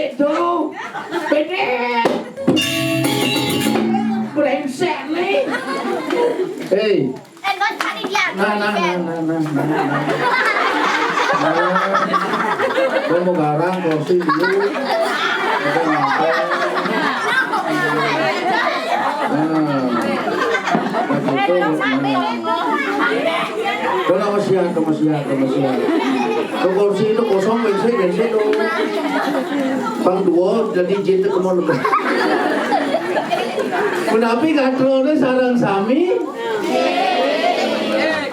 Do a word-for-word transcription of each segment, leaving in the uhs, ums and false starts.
Itu, beda. Brengsek nih. Hei. Eh, kau cari dia. Nah, nah, nah, nah, nah, nah, nah. Nah, gua mau garang kursi dulu. Udah ngapain? Nah. Nah, gitu. Nah. Kau nama siapa, nama siapa, nama siapa? Kau kursi itu kosong, bersih, bersih dong. Bang dua, jadi jin itu kemana? Menapi katrone sareng sami.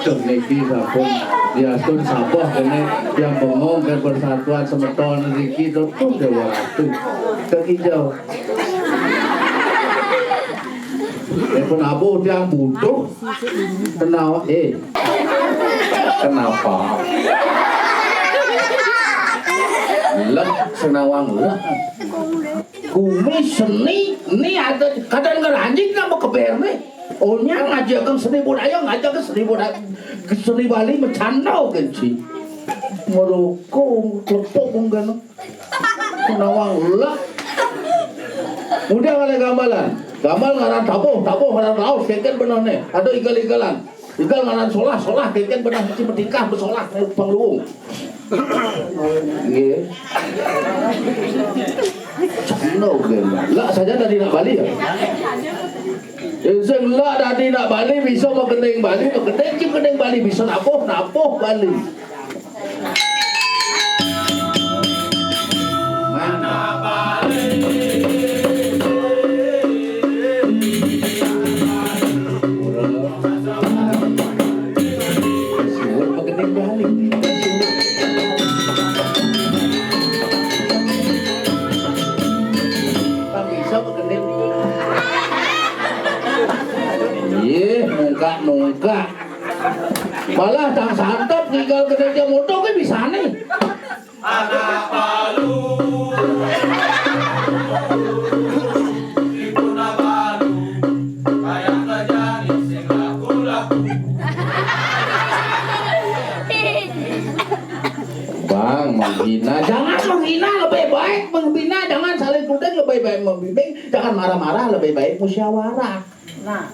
Tuh niki sampun diastun sabah kene yang bengong ke persatuan semeton niki tuh, tuh Dewa Ratu. Kekijau. Eh pun abu tiang butuh. Kenapa? Eh. Kenapa? Lek senawang lek. Gumi seni, ni ada kadang ngeranjing nama keber nih. Oh, nya ngajakin seni budaya, ngajakin seni budaya, seni Bali macandau kan, Ci. Ngeroko, klepok pun kan. Nawang lah. Mudah kali gambalan. Gambar ngaran tabuh, tabuh ngaran laos, keken bener nih. Ada igal-igalan. Igal ngaran solah, solah, keken bener, mesti metikah, besolah, nih, pangluung. Nggih. Cano, nggih. Lah saja dari nak Bali ya. Sing lah dadi nak Bali bisa magending Bali, magending sing gending Bali bisa napuh, napuh Bali. Mantap. Suwun magending Bali. Kan bisa magending. Nggih, nungkak-nungkak. Malah tang santep tinggal gede dia moto ke bisa nih. Anak baru, ibu nak baru, kayak terjadi sing laku-laku. Bang, menghina. Jangan menghina, lebih baik membina. Jangan saling tuding, lebih baik membimbing. Jangan marah-marah, lebih baik musyawarah. Nah.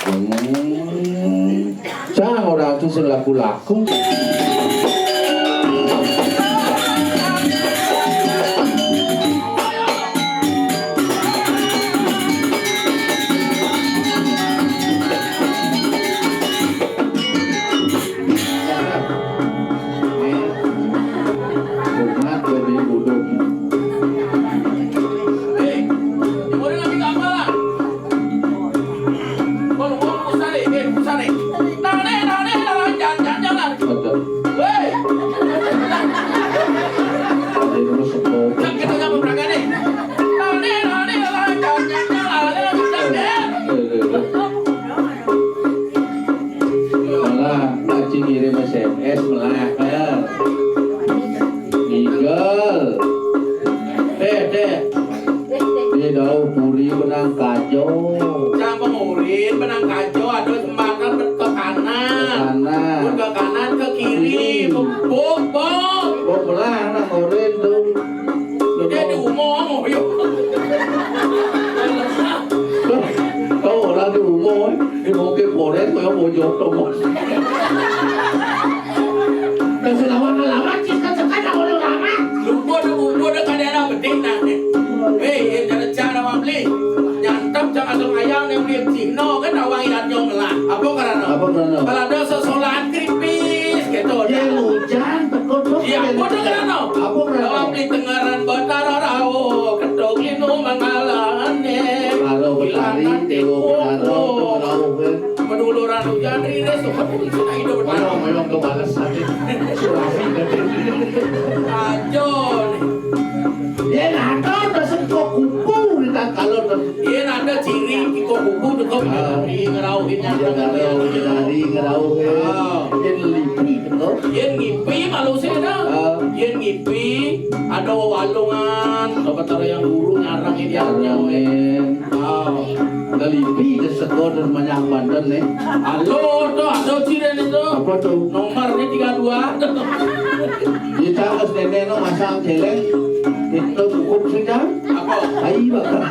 Hmm. Sang orang tu sing laku-laku. Umat lebih bodoh. Betul. Hei. Ada terus sebab. Yang kita nyampe berangkat nih. Malah ngaji ngirim S M S malah. Ninggal. Deh, deh. Di dauh puri benang kajo. Cang pengurin benang kajo, ada jembatan bet ke kanan. Ke kanan. Mun ke kanan, ke kiri. Kiri. Buk, buk. Buk belah nang orin tuh. Dia di umum, yuk. Tahu orang di umum, di mungkin pores, kayak bojong tuh, Bos. Terus lawan alamat, kita sekarang oleh alamat. Lupa deh, lupa deh, kada ada penting nah. Hei, ya, cara, cara mabli. Nyantap, cara asal ayam, yang beli Cino, kan awang ilat nyong lah. Apa karena? Apa karena? Kalau ada sesolaan kripis, gitu. Ya, hujan, tekut, tekut. Iya, apa karena? Apa karena? Kalau beli tengaran, batara rao, ketok inu mangalane. Kalau betari, dewa, betara, rao, kan. Penuluran hujan, riris, tuh, kan, itu, nah, itu, benar. Mayong, mayong, kebales, sakit. Surasi, kan. Ajo, nih. Yén ada pesen kok kupu, kita kalau ter- Yén ada ciri kok kupu, cukup ah, dari ngerauhin. Iya, ngerauhin, dari ngerauhin. Ah. Yén lipi, betul. Yén ngipi, malu sih, dah. Ah. Yén ngipi, ada walungan. Dokter yang guru nyarang ini artinya, weh. Wow. Galipi deh, sego dan banyak banten nih. Halo, tuh, ada ciren itu. Apa tuh? Nomor ini tiga dua. Kita harus nenek no masang celeng. Itu cukup sih, Jang. Apa? Ayo, Bapak.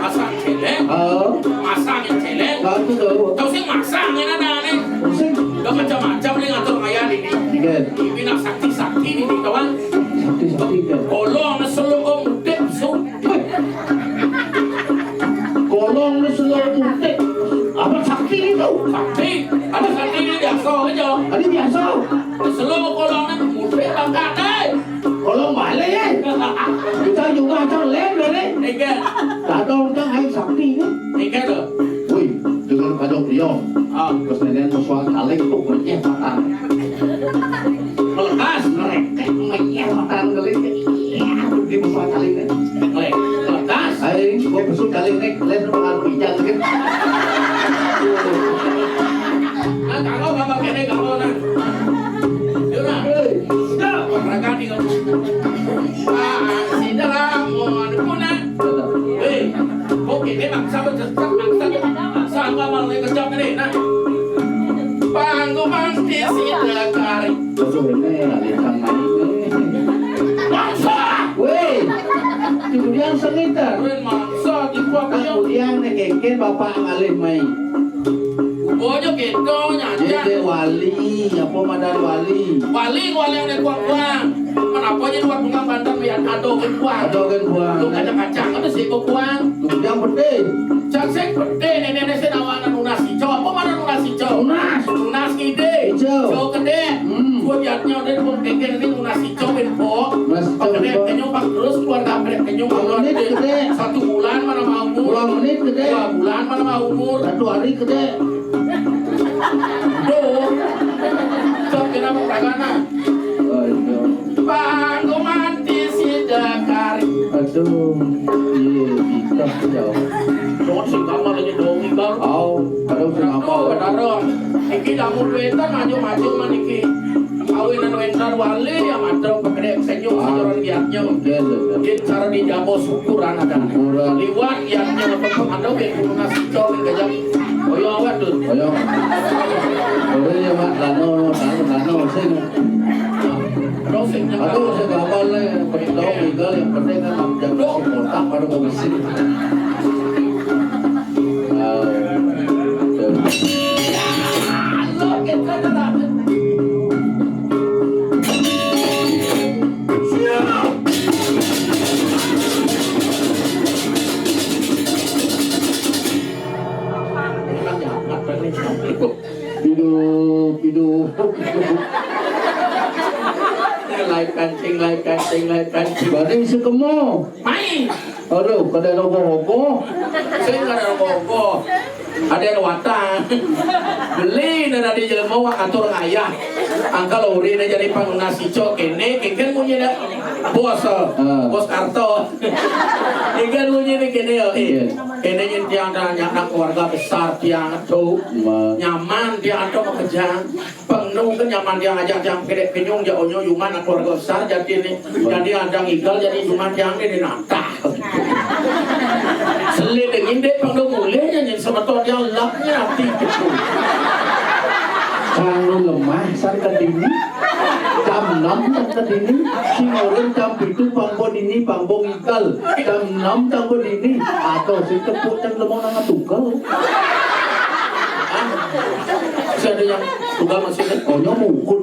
Masang celeng? Oh. Masang celeng? Bagus tuh. Tahu sih masang ini ada nih. Pusing. Udah macam-macam nih ngatur kayak ini. Iya. Ini nak sakti-sakti ini, kawan. Sakti-sakti, kan? Kolong selo kok mudip, su. Kolong selo mudip. Apa sakti itu? Sakti. Ada sakti ini biasa aja. Ada biasa. Selo kolongnya mudip, bangkat deh. Kolong balik, ya. Kita juga macam lain, boleh. Iya. Tak ada orang yang sakti, ya. Iya, tuh. Wih, dengan kadok dia. Ah. Terus nenek soal caleg tuh, menyeh matan. Melepas. Merekek, menyeh matan, geli. Iya, di soal caleg, nih. Melepas. Ayo, gua besuk caleg, nih. Lihat lu bakal pinjam, kan? Nah, kalau nggak pakai, nih, kalau, nah. Yuk, nah. Hei. Sudah, olahraga, nih, kalau. Ah, sini lah, mau ada guna. Hei, oke, ini maksa betul, maksa, maksa apa malah yang kejam ini, nah. Panggung mantis tidak kari. Betul, ini alihkan main, eh. Maksa! Weh, kemudian sengit, ah. Weh, maksa, gitu apa ya? Kemudian nih, kengken bapak ngalih main. Bojo gitu, nyanyi. Dek wali, apa madan wali? Wali, wali yang naik kuang-kuang. Kenapa aja dua tukang banten lihat ada kan kuang? Ada kan kuang? Lu kacang-kacang apa sih kok kuang? Yang penting. Cak sing penting, nenek-nenek sih nawanan lunas hijau. Apa mana lunas hijau? Lunas. Lunas ide. Hijau. Hijau gede. Hmm. Gua liatnya udah gua pikir ini lunas hijau, info. Lunas hijau, info. Kenyum, Pak, terus keluarga Brek Kenyum. Dua menit gede. Satu bulan mana mau umur? Dua menit gede. Dua bulan mana mau umur? Satu hari gede. Duh. Cok, kenapa pragana? Aduh. Panggung mantis tidak kari. Aduh. Iya, bisa jauh. Jangan sing kamar aja dong, Iqbal. Au, ada sing apa? Oh, benar dong. Iki damu duitan maju-maju maniki. Awinan wentar wali ya matro pekede senyum. Ah. Sejoran giatnya. Iya, iya, iya. Dia cara di jabo syukuran ada. Syukuran. Liwat giatnya untuk ada ke guru nasi cowok gajah. Oyo awet tuh. Oyo. Oyo ya, Mak. Lano, lano, lano, sing. Aduh, sing. Aduh, sing gampang nih. Perintah tinggal yang penting kan jam si kotak baru mau besi. Hidup, hidup. Lain kancing, lain kancing, lain kancing. Berarti sekemo. Mai. Aduh, kada rogo-rogo. Saya kada rogo-rogo. Ada yang watang. Beli na dari jelema wak atur ngayah. Angkal uri na jadi pangguna sico kene, kene munyi dah. Bos, eh, ah. Bos Karto. Ikan munyi ni kene ya, eh. Iya. Kene nyen tiang dah nyanak keluarga besar tiang tu. Ma. Nyaman tiang tu bekerja. Pang nu kan nyaman tiang ajak tiang kedek kenyung, jak onyo yuman keluarga besar jadi ni. Jadi ada ngigal jadi yuman tiang ni nantah. Seliding indik pang nu mulih nyen semeton tiang lap ni ati gitu. Kang nu lemah san kedini. Jam enam san kedini. Sing urun jam pitu pang bo dini, pang bo ngigal. Jam enam pang bo dini. Atau si tepuk jam lemah nang tukal. Hah? Masih ada yang tukang masih ada? Oh, nyo mukul.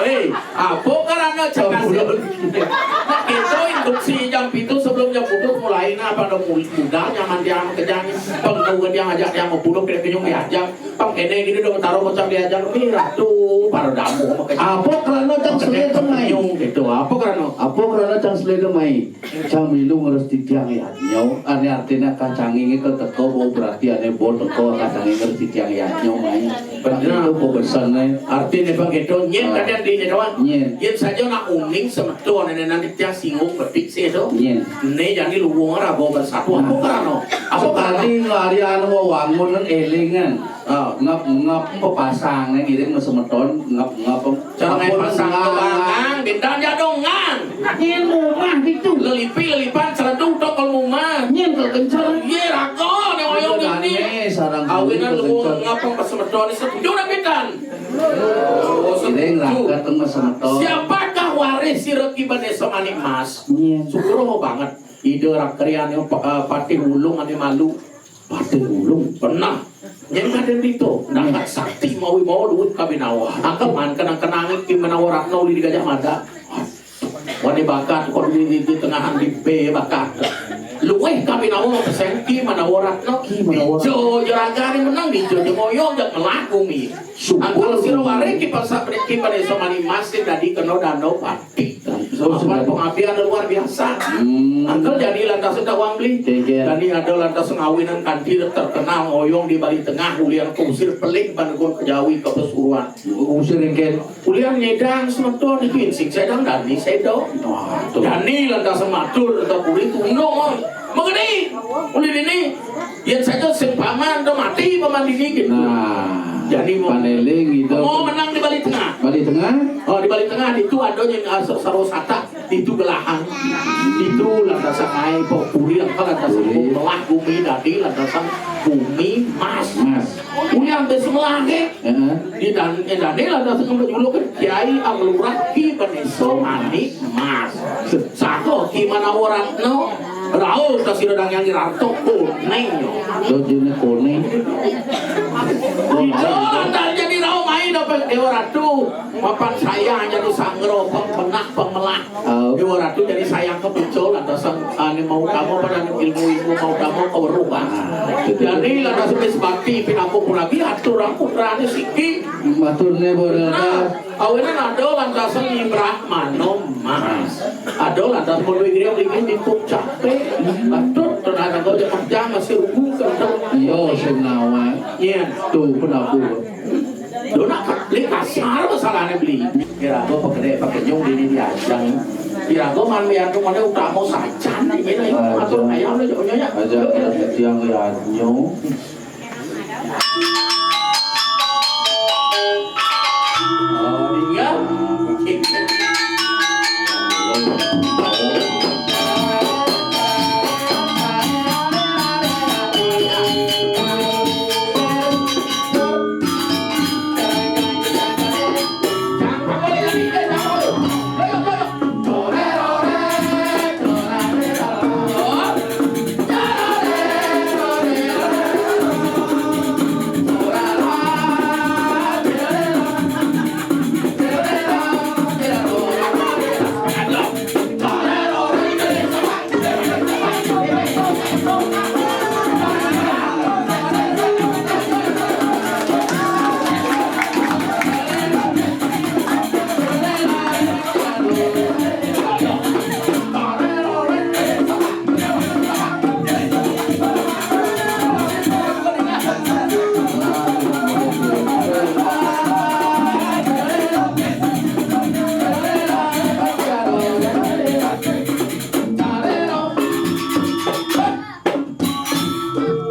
Hei, apa karena cakap sih? Nah, itu induksi jam pitu sebelum jam pitu mulai, nah, pada mul-, muda nyaman dia kerjaan. Pang nu dia ngajak dia mau puluh, dia kenyung dia ajak. Pang kene gini dong, taruh macam dia ajak. Ih, ratu, para damu. Apa karena cang selera mai? Kenyung gitu. Apa karena? Apa karena cang selera mai? Cang milu ngeres titiang ya, nyau. Ane artinya kacang ini ke teko, mau berarti ane bol teko, kacang ini ngeres titiang ya, nyau, mai. Bener. Itu kok besan, mai. Artinya bang gitu, nyen. Ah. Kadang di ini doang. Nyen. Yen saja nak uning semeton, ane nanti tiang singgung betik sih itu. Nyen. Ne jadi luwung rago bersatu. Apa karena? Apa karena? Sekali larian wawangun elingan. Ah. Ngap-ngap pepasang, ngiring semeton, ngap-ngap. Cara main pasang ngang, bintang jadong ngang. Nyén mumah ditu. Lelipi, lelipan, celedug, tokol mumah. Nyén kekencer. Yé, raga, né oyong ini. Awinan lu ngapa pas semeton setuju dah pitan. Oh, ini setuju. Ngangkat sama semeton. Siapakah waris sira Ki Bendésa Manik Mas? Iya. Syukur banget. Ida rakrian yang pa-, eh, Patih Ulung ané malu. Patih Ulung. Pernah. Nyén kadén ditu. Dahat sakti mawi bawa duit kabinawa. Angkel man kenang-kenang Ki Manawa Ratna uli di Gajah Mada. Wani bakat kok di, di, di tengahan di B bakat. Luweh kabinawa pesenki Manawa Ratna. Ki Manawa Ratna. Ijo jeraga ni menang, ijo jemoyo, jak melaku mi. Syukur. Angkel sira waris Ki Pasar Ki Padésa Manik Mas sing dadi kena dana pati. Apan pengabdian luar biasa. Hmm. Angkel jani lantas tak wang beli. Jani ada lantas ngawinan kanti terkenal ngoyong di Bali Tengah ulian kusir pelik ban gun kejawi ke Pesuruan. Kusir engken. Ulian nyedang semeton di pinsik sedang dani sedo. Wah, tuh. Dani lantas matur ke puri tunduk. Mengenai uli dini. Yén saja sing paman to mati, paman dini gitu. Nah, jadi mau paneling gitu. Mau menang di Bali Tengah. Bali Tengah? Oh, di Bali Tengah itu ada yang asal sarosata, itu gelahan. Itu lantasan ae pok puri apa lantasan melah bumi dadi lantasan bumi mas. Mas. Uli hampir semelah ke. Heeh. Di dan eh, dadi lantasan kembali dulu kan Kiai Amlurah Ki Beneso Manik Mas. Sako Ki Manawa Ratna. Rauh ka sira dang Hyang Wirarta koneng. Lho, jenenge koneng. Kita lantas jadi rauh main apa Dewa Ratu. Mapan saya jadi sangro pengpenak pemelah. Oh. Dewa Ratu jadi sayang ke pucul lantasan ane mau kamu pada ilmu-ilmu mau kamu keweruhan. Ah, betul. Jadi lantas wis bakti pinaku pun lagi atur aku putrane siki. Maturne boleh. Nah, Awinan ada lantasan Ibrah Mano Mas. Ada lantas mau duit dia beli di puk capek. Aduh, tenang kau jangan jangan masih rugu kan. Yo, sing ngawat. Iya. Tuh, penabur. Dona beli kasar masalahnya beli. Kira gua pakai pakai nyung ini diajang. Kira gua man biar tuh mana utama sajan ini lah. Atur ayam lah jauhnya ya. Aja tiang ya nyung.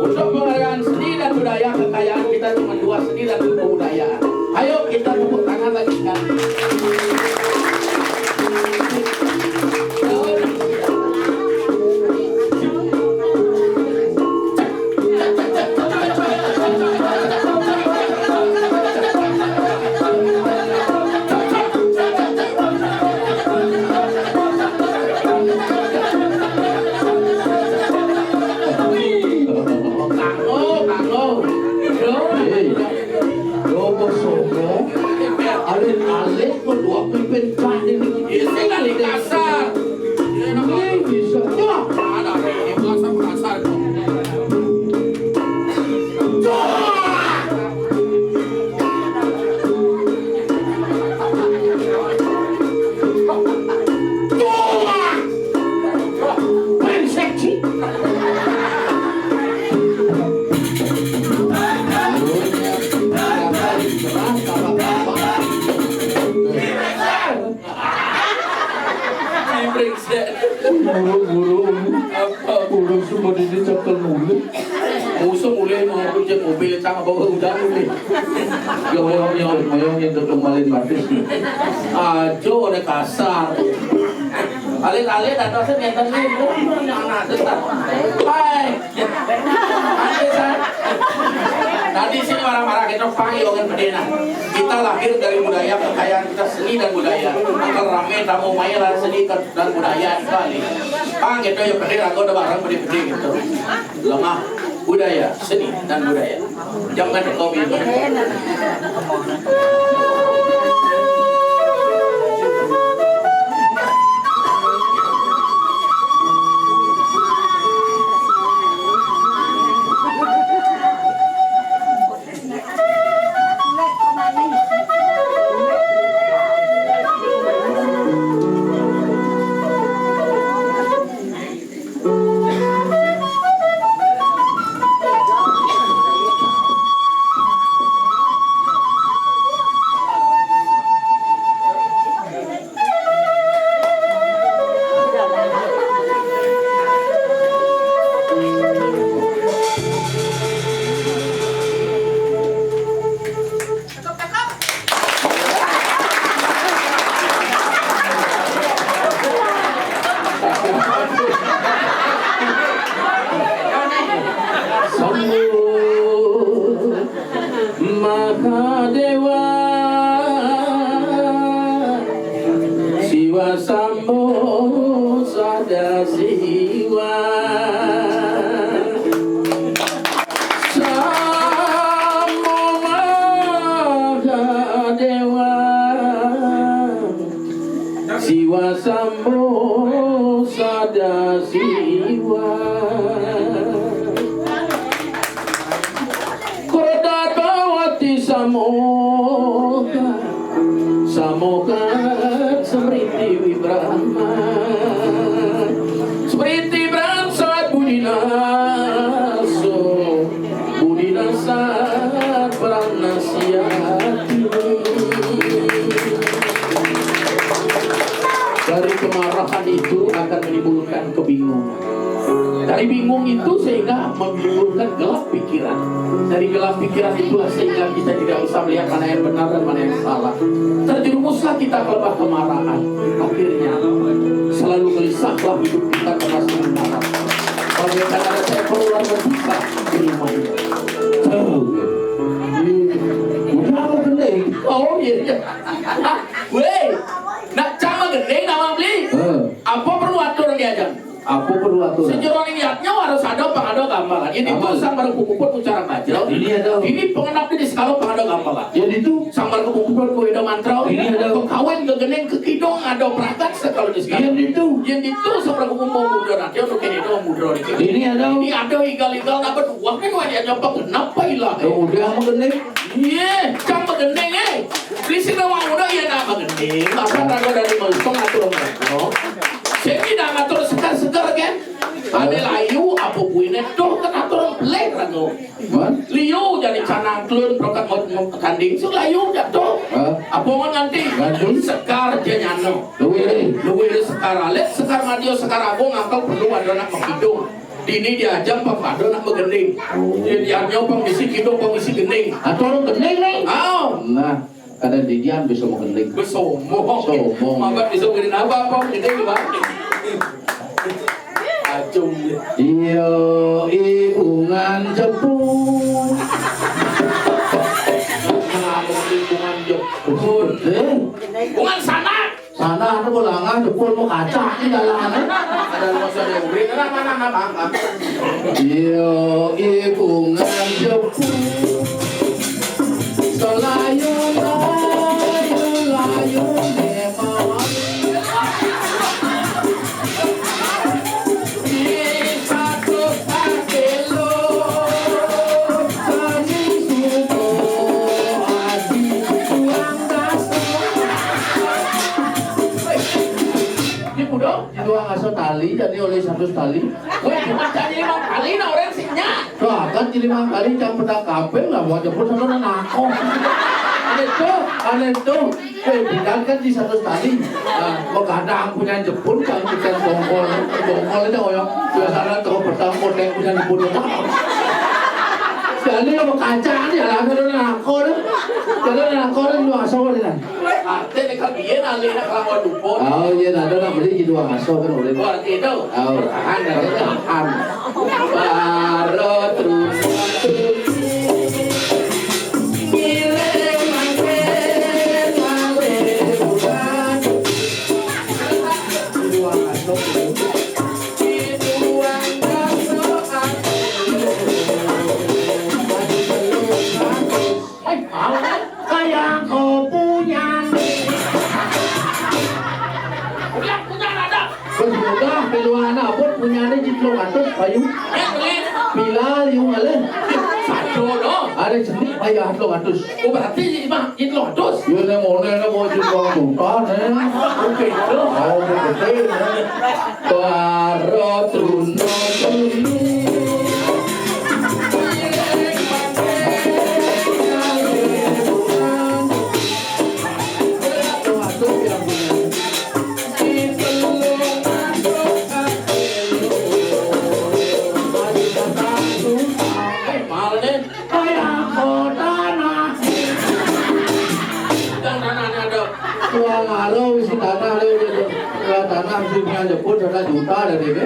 Untuk penghargaan seni dan budaya, kekayaan kita cuma dua, seni dan kebudayaan. Ayo kita tepuk tangan lagi sekali. Kanggo, kanggo. Yo. Hei. Yo, kok sono? Alih-alih kok dua pimpin kah ini? Isi kali kasar. Ini bisa. Wah. Ada, ini kasar, kasar. Wah. Brengsek. Burung-burung. Apa? Burung semua ini cekel mulu. Musuh mulai mau hujan mobil cang bawa udah mulai. Yo, yo, yo, yo, yang terkembalin batis. Ajo ada kasar. Alit-alit datang sing ngéten niku. Mana tuh, Tan? Hai. Hai, Tan. Tadi sih marah-marah kita pang yo kan bedena. Kita lahir dari budaya, kekayaan kita seni dan budaya. Akan rame tamu main lah seni dan budaya di Bali. Pang kita yo gede, rago ada barang gede-gede gitu. Lemah budaya, seni dan budaya. Jangan kopi. Mahadéwa, Siwa Sambo Sada Siwa. Sambo Mahadéwa, Siwa Sambo Sada Siwa. Krodabawati Samoka, Samoka Smriti Wibrahma, Smriti Bransat Budinaso, Budinasat Pranasiati. Dari kemarahan itu akan menimbulkan kebingungan. Dari bingung itu sehingga menimbulkan gelap pikiran. Dari gelap pikiran itulah sehingga kita tidak bisa melihat mana yang benar dan mana yang salah. Terjerumuslah kita ke lembah kemarahan. Akhirnya selalu gelisahlah hidup kita karena sementara. Bagaikan ada seekor ular berbisa di rumah ini. Tuh. Udah mau gending. Oh iya, iya. Wéh, nak cang magending nama beli. Apa perlu atur diajang? Apa perlu atur? Sejeroning yadnya harus ada pang ada gamelan. Ini tuh sang baru pupuput ucara bajrau. Ini ada. Ini pengenap di sekalo pang ada gamelan. Yang itu. Sang baru pupuput kuwi ada mantra. Ini ada. Kawin gegending ke kidung ada pragat sekalo di sekalo. Yang itu. Yang itu sang baru pupuput muda nanti untuk ini ada muda. Ini ada. Ini ada igal-igal apa dua kan wajahnya apa kenapa ilah? Ya udah magending. Iya, cang magending, eh. Beli sing nawang udah ya nama gending. Apa raga dari Meltong atur Meltong. Sing tidak ngatur segar-segar kan? Ada layu apa buine tuh kan atur belek raga. Liu jadi canang telun prokat mau kanding sing layu jatuh. Apa mau nganti? Segar janyano. Luwih segar alit, segar madio, segar agung angkau perlu ada anak makidung. Dini diajang pang pada nak magending. Dia dianyau pang misi kidung pang misi gending. Atur gending nih. Nah, kada didian bisa magending. Besombong. Sombong. Mabat bisa magending apa apa gending bang. Acung. Iya, ibungan jepun. Kenapa ibungan jepun? Eh? Ibungan sanak. Sana ada bolangan jepun mau kaca di dalam. Ada masa dewe, kenapa nama bang? Iya, ibungan jepun. Selayun, layun, layun, memang. Di satu kaki lo, kami suko, adi, tuang, das. Ini kuda. Dua ngaso tali, jadi oleh satu tali. Woi, cuma jadi lima kali, nah orang sih nya. Wah, kan jadi lima kali, jam pedang kapel lah, buat jemput sama anak aku. Ane tuh, ane tuh. Eh, bilang kan di satu tali. Nah, begadang punya jepun, kan ikan bongkol, bongkol aja oyong. Biasanya tuh pedang kotek punya jepun. Ane apa kacang ni, alah, kalau nak aku dah. Kalau nak aku dah, dua asal ni lah. Arti ni kan dia nak, nak kelawan lupa. Oh, iya, nak ada nak beli gitu, asal kan boleh. Wah, itu. Oh. Bertahan dah, bertahan. Baru terus. Kayak kau punya nih. Bilang punya ada. Wis mudah, piluan apa punyane ji telung atus, payu. Eh, beli. Pila liu ngalih. Satu doh. Ada seni payah telung atus. Oh, berarti lima, ji telung atus. Yo, nek mone nek mau ji telung juta, nek. Oke, doh. Oh, oke, betul, nek. Para truna truni. Mahal nih. Kayak kota nah. Yang tanahnya ada. Wah, ngaruh isi tanah le gitu. Lah tanah sing nyebut satu juta dari ini.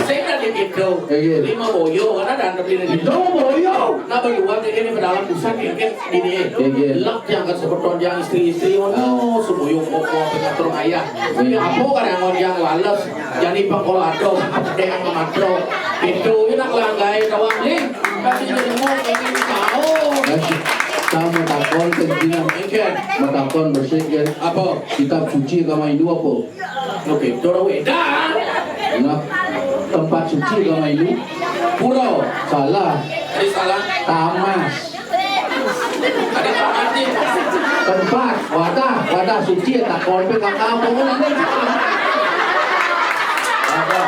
Sing dari itu. Iya. Lima boyo karena ada lebih dari itu. Itu boyo. Nah, berdua ini ke dalam pusat mungkin ini. Iya. Lak yang kan seperti yang istri-istri, oh, semuyung kok pengatur ayah. Iya. Apa kan yang yang wales, jadi pengkolado, apa yang mengatur. Itu enak lah, guys, kawan ni. Kasih jadi mau ini tahu. Sama takon kencing. Oke. Mau takon bersih kan? Apa? Kitab suci agama Hindu apa? Oke, Doro Weda. Nah, tempat suci agama Hindu. Pura. Salah. Tadi salah. Tamas. Tadi salah nih. Tempat, wadah, wadah suci, tak kolpe, kata apa pun ada. Wadah.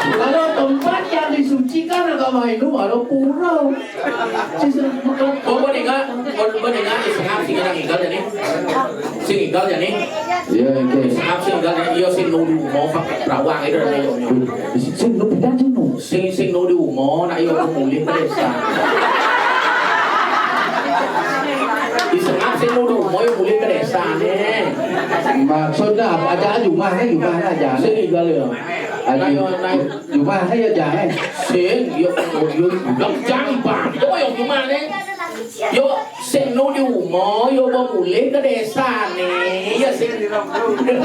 Kalau tempat yang disucikan agama Hindu, ada pura. Sing, sing, oh, beninga, oh, beninga, sing ngap sing ngap jani. Sing ngap jani. Iya, oke. Sing ngap sing ngap jani. Iya, sing nu di uma, pakai perawang itu ada, iya, iya. Sing nu pindah aja, nu. Sing, sing nu di uma, nak iya mulih ke desa. Sing ngap sing nu di uma, iya mulih ke desa nih. Maksudnya apa? Aja jumah nih, jumah aja. Sing ngap ya. Ayo, ayo. Jumah aja, jangan. Sing, yo, yo, yo, yo, jang, Bang. Yo, yo, jumah nih. Yo, sing nu di uma, yo, mau mulih ke desa nih. Ya, sing. Sing, sing, di rumah,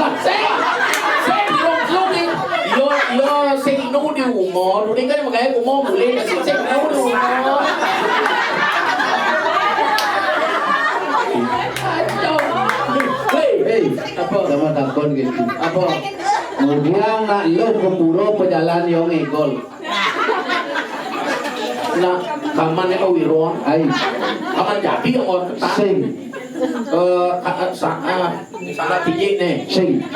nih. Yo, yo, sing nu di uma. Dulu kan makanya aku mau mulih, sing, sing nu di uma. Aduh. Hei, hei. Apa? Sama takon gitu. Apa? Kemudian nak lo ke pura pejalan yang ngegol. Nah, kaman nek wiro. Ai. Kaman jadi yang orang ketan. Sing. Eh, ka-, sa-, ah, salah tinggi nih. Sing.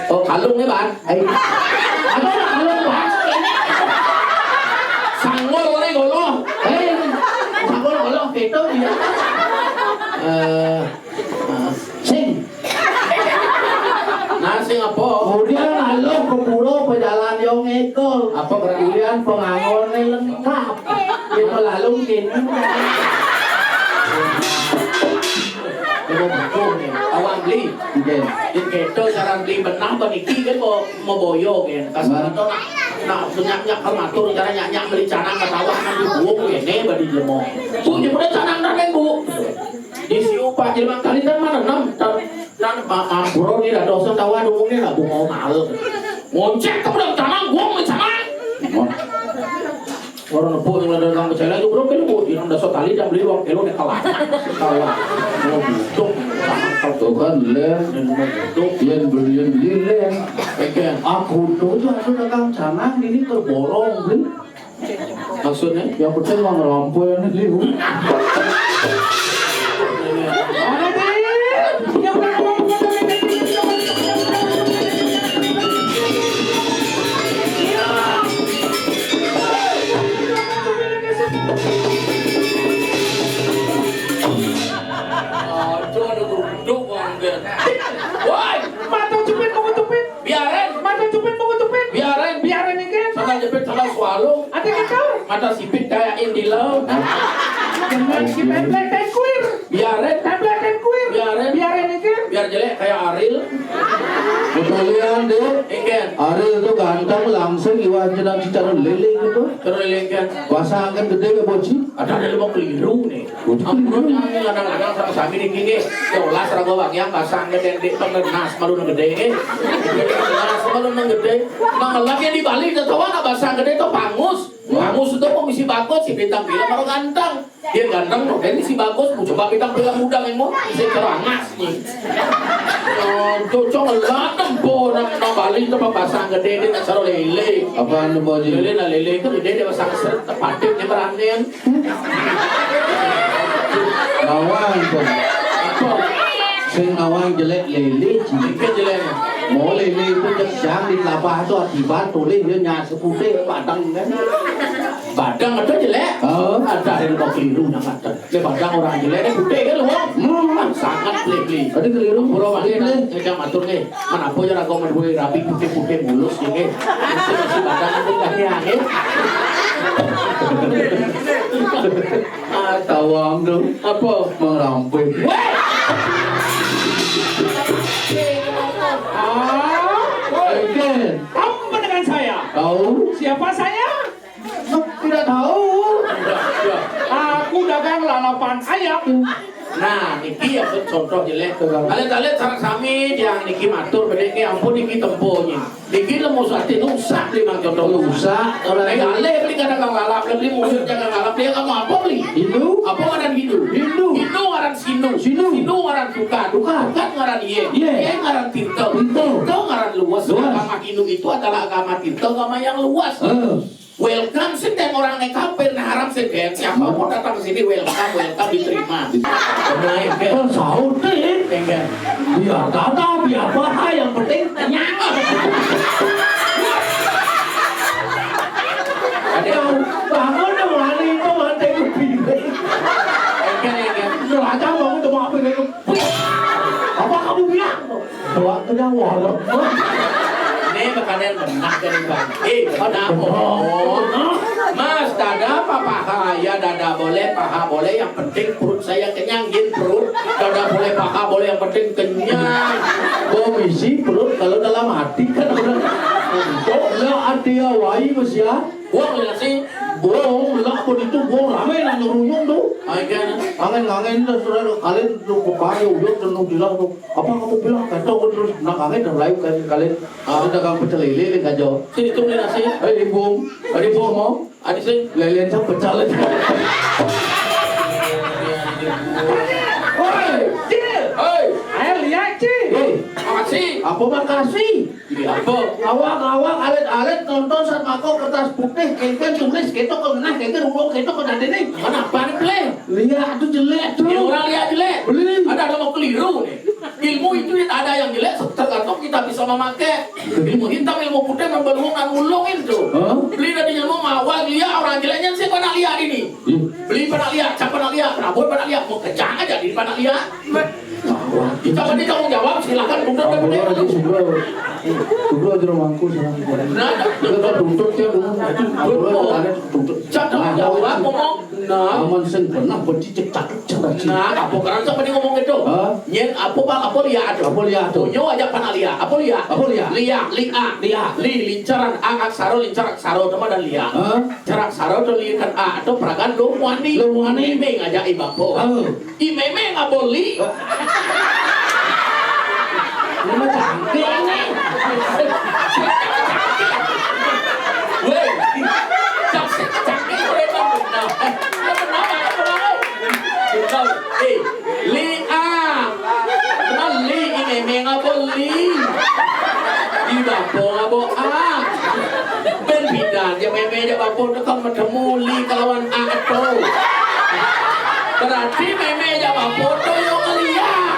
Oh, kalung nih, Bang. Ai. Apa kalung, Bang? Sanggol nih, golo. Hei, sanggol golo, gitu dia. Eh, Sing. Nah, sing apa? Kemudian lalu ke pura pejalan yang ngegol. Apa berarti? Kemudian pengangone lengkap. Dia melalung kini. Dia betul nih. Awang beli. Oke. Yen keto cara beli benang beniki kan mau, mau boyo kan. Kasar itu nak, nak banyak-banyak kalau matur cara nyak-nyak beli canang ketawa kan dibuang ini badi jemo. Bu, jemputnya canang dah kan, Bu. Di siu Pak Jelmang kali kan mana enam? Tan, tan, ma-, ampura ni dah dosa tawa dulu ni lah bunga mahal. Moncek kamu dah tanam, gua mau tanam. Orang nepuk yang ada orang percaya lagi, bro, kelo, bro. Yang dah satu kali dah beli uang kelo ni kalah. Kalah. Oh, butuh. Tuh kan, Len. Yang beli, yang beli, Len. Oke. Aku tuh, tuh, aku dagang canang, ini terborong, beli. Maksudnya? Yang penting mau ngerompoi ini liu. Aduh, ada geruduk, Bang, kan. Woi, mata jepit, mau jepit. Biarin. Mata jepit, mau jepit. Biarin. Biarin ini. Salah jepit, salah Swallow. Ada gitu. Mata sipit kayak Indila. Dengan si template dan kuir. Biarin. Template dan kuir. Biarin. Biarin itu. Biar jelek kayak Ariel. Kemudian deh, Ikan. Ariel itu ganteng langsung iwan jenang cicara lele gitu. Terus Ikan. Pasangan gede ya boci. Ada ada mau keliru nih. Ampun, jangan kadang-kadang sama sami niki nggih. Ya ulah seraga wangian basang gedé ndik pengenas malu nang gedé nggih. Pengenas malu nang gedé. Nang lagi di Bali to tawa nak basang gedé to pangus. Pangus itu mau misi bagus si bintang film baru ganteng. Dia ganteng tuh, ini si bagus mau coba bintang film muda yang mau si kerangas nih. Oh, cocok lah tempo nang nang Bali to basang gedé dia nak saro lele. Apaan tuh, Pak Haji? Lele lah lele itu gedé dia basang seret tepatik dia beranian. Nawang tuh. Apa? Sing nawang jelek lele, Ci. Ikan jelek. Mau lele itu cek siang di kelapa itu akibat tulis dia nyas putih padang kan. Badang ada jelek. Oh. Ada yang mau keliru nang ada. Le badang orang jelek ni putih kan lu. Hmm. Sangat beli-beli. Ada keliru. Pura balik Beli. Nang nang matur ni. Mana apa ya raga madué rapi putih-putih mulus ni. Mesti mesti badang aku kaki angin. Ah, tawang tu. Apa? Merampok. Weh! Ah, Oke. Apa dengan saya? Tahu? Siapa saya? Tidak tahu. Aku dagang lalapan ayam. Nah, niki ya contoh jelek. Alit-alit sareng sami tiang niki matur bedé nggih ampun niki tempo nggih. Niki lemu sati nusak beli mang contoh nusak. Orang Eh, alih beli kadang lalap, beli mulut jangan lalap. Dia kamu apa beli? Hindu. Apa ngaran Hindu? Hindu. Hindu ngaran Sinu. Sinu. Sinu ngaran Tukad. Tukad. Tukad ngaran Iye. Iye. Iye ngaran Tirta. Tirta. Tirta ngaran Luas. Luas. Agama Hindu itu adalah agama Tirta, agama yang luas. Eh. Welcome sih dan orang naik kafir, nah haram sih dan siapapun datang ke sini welcome, welcome diterima. Naik kan? Kan sahur deh. Enggak. Biar kata biar apa yang penting kenyang. Ada yang bangun dong hari itu mati piring. Enggak, enggak. Neraca bangun cuma apa itu? Apa kamu bilang? Bawa ke Jawa loh. Ini makanan benak dari Bang. Eh, kenapa? Mas, dada apa paha? Ya, dada boleh, paha boleh. Yang penting perut saya kenyang, gin perut. Dada boleh, paha boleh. Yang penting kenyang. Komisi perut kalau dalam hati kan udah. Kok nggak hati awai, Mas ya? Wong lha sih. Wong lha pun itu wong ramai nang nyeruyung tuh. Angin angin tuh sudah kalian tuh kepala udah tenung bilang tuh apa kamu bilang kacau terus nak angin dan layu kalian kalian ada dagang pecel lele nih kacau. Sini tuh lha sih. Eh ibu, ada ibu mau? Ada sih. Lele yang pecel itu. Woi, Cil. Hei. Ayo lihat Cil. Hei. Makasih. Apa makasih? Iya, apa? Awak-awak alit-alit nonton saat mako kertas putih, kengken tulis, ketok ke menah, kengken urung, ketok ke dadi nih. Mana apa nih, Ple? Lihat tuh jelek tuh. Ya, orang lihat jelek. Beli. Ada ada mau keliru nih. Ilmu itu ada yang jelek, tergantung kita bisa memakai. Ilmu hitam, ilmu putih, membeluang dan ulung itu. Hah? Beli dari ilmu mawar lihat orang jeleknya sih pernah lihat ini. Ih. Beli pernah lihat, siapa pernah lihat, Prabowo pernah lihat, mau kejang aja di pernah lihat. Kita berarti tanggung jawab, silakan tuntut ke Prabowo gede. Aja sudah. Sudah aja rumahku sana. Nah, Sudah tuntut ya dulu. Aduh, ada tuntut. Siapa tanggung jawab ngomong? Nah, Aman sing pernah berarti cekak cekak. Nah, apa kerana siapa dia ngomong gitu? Hah? Nyen apa bang apa lihat? Apa lihat tuh? Tunyo aja pernah lihat. Apa lihat? Apa lihat? Lihat, lihat. Lihat. Li lincaran ang aksara lincar aksara teman dan lihat. Hah? Cara saro to likan a to pragan lo muani. Lo muani. Meme ngajak i bapo. Oh. I meme ngaboli. Ini mah cantik ini. Weh, cantik, cantik, weh, bang, benar. Eh, benar, bang, benar, eh. Benar, eh. Li a. Kenal li ini meme ngabo li. Di bapo ngabo a. Ben bidan ya meme ja bapo tu kan bertemu li kelawan a tu. Berarti meme ja bapo tu yo ngeliat.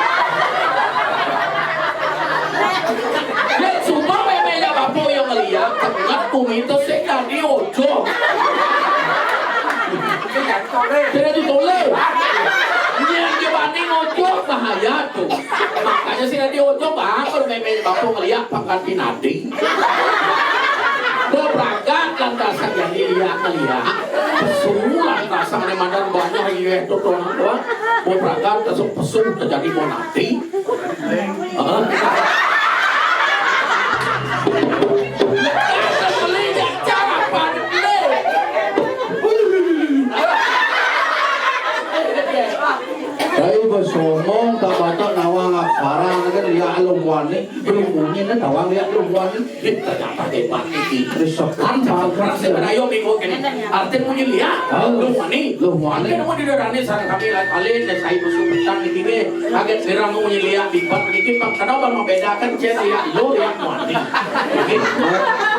Dan semua meme ja bapo yo ngeliat, tengah bumi tu sing dadi ojo. Tidak ditoleh. Niat dia banding ojo bahaya. Makanya sih nanti ojo bang, kalau meme bapak ngeliat pangkat pinadi. Udah berangkat Dasar jadi liak-liak. Pesu lah dasar ni madan banyak iya tu tuan tuan. Mau berangkat besok pesu terjadi mau nanti. Hah? Beli jajan apa ni? Tapi besomong tak baca nawang aparan kan liak lu muani. Belum bunyi ni tawang liak lu muani. Ih, ternyata hebat niki. Kan bagus. Keras ya, ayo minggu kene. Arti munyi liak, oh, lu muani. Lu muani. Kan mau didarani sareng kami lain kali, nek saya musuh petang niki ge. Kaget sirang munyi liak dibat niki, Pak. Kenapa membedakan cek liak lu, liak muani? Niki.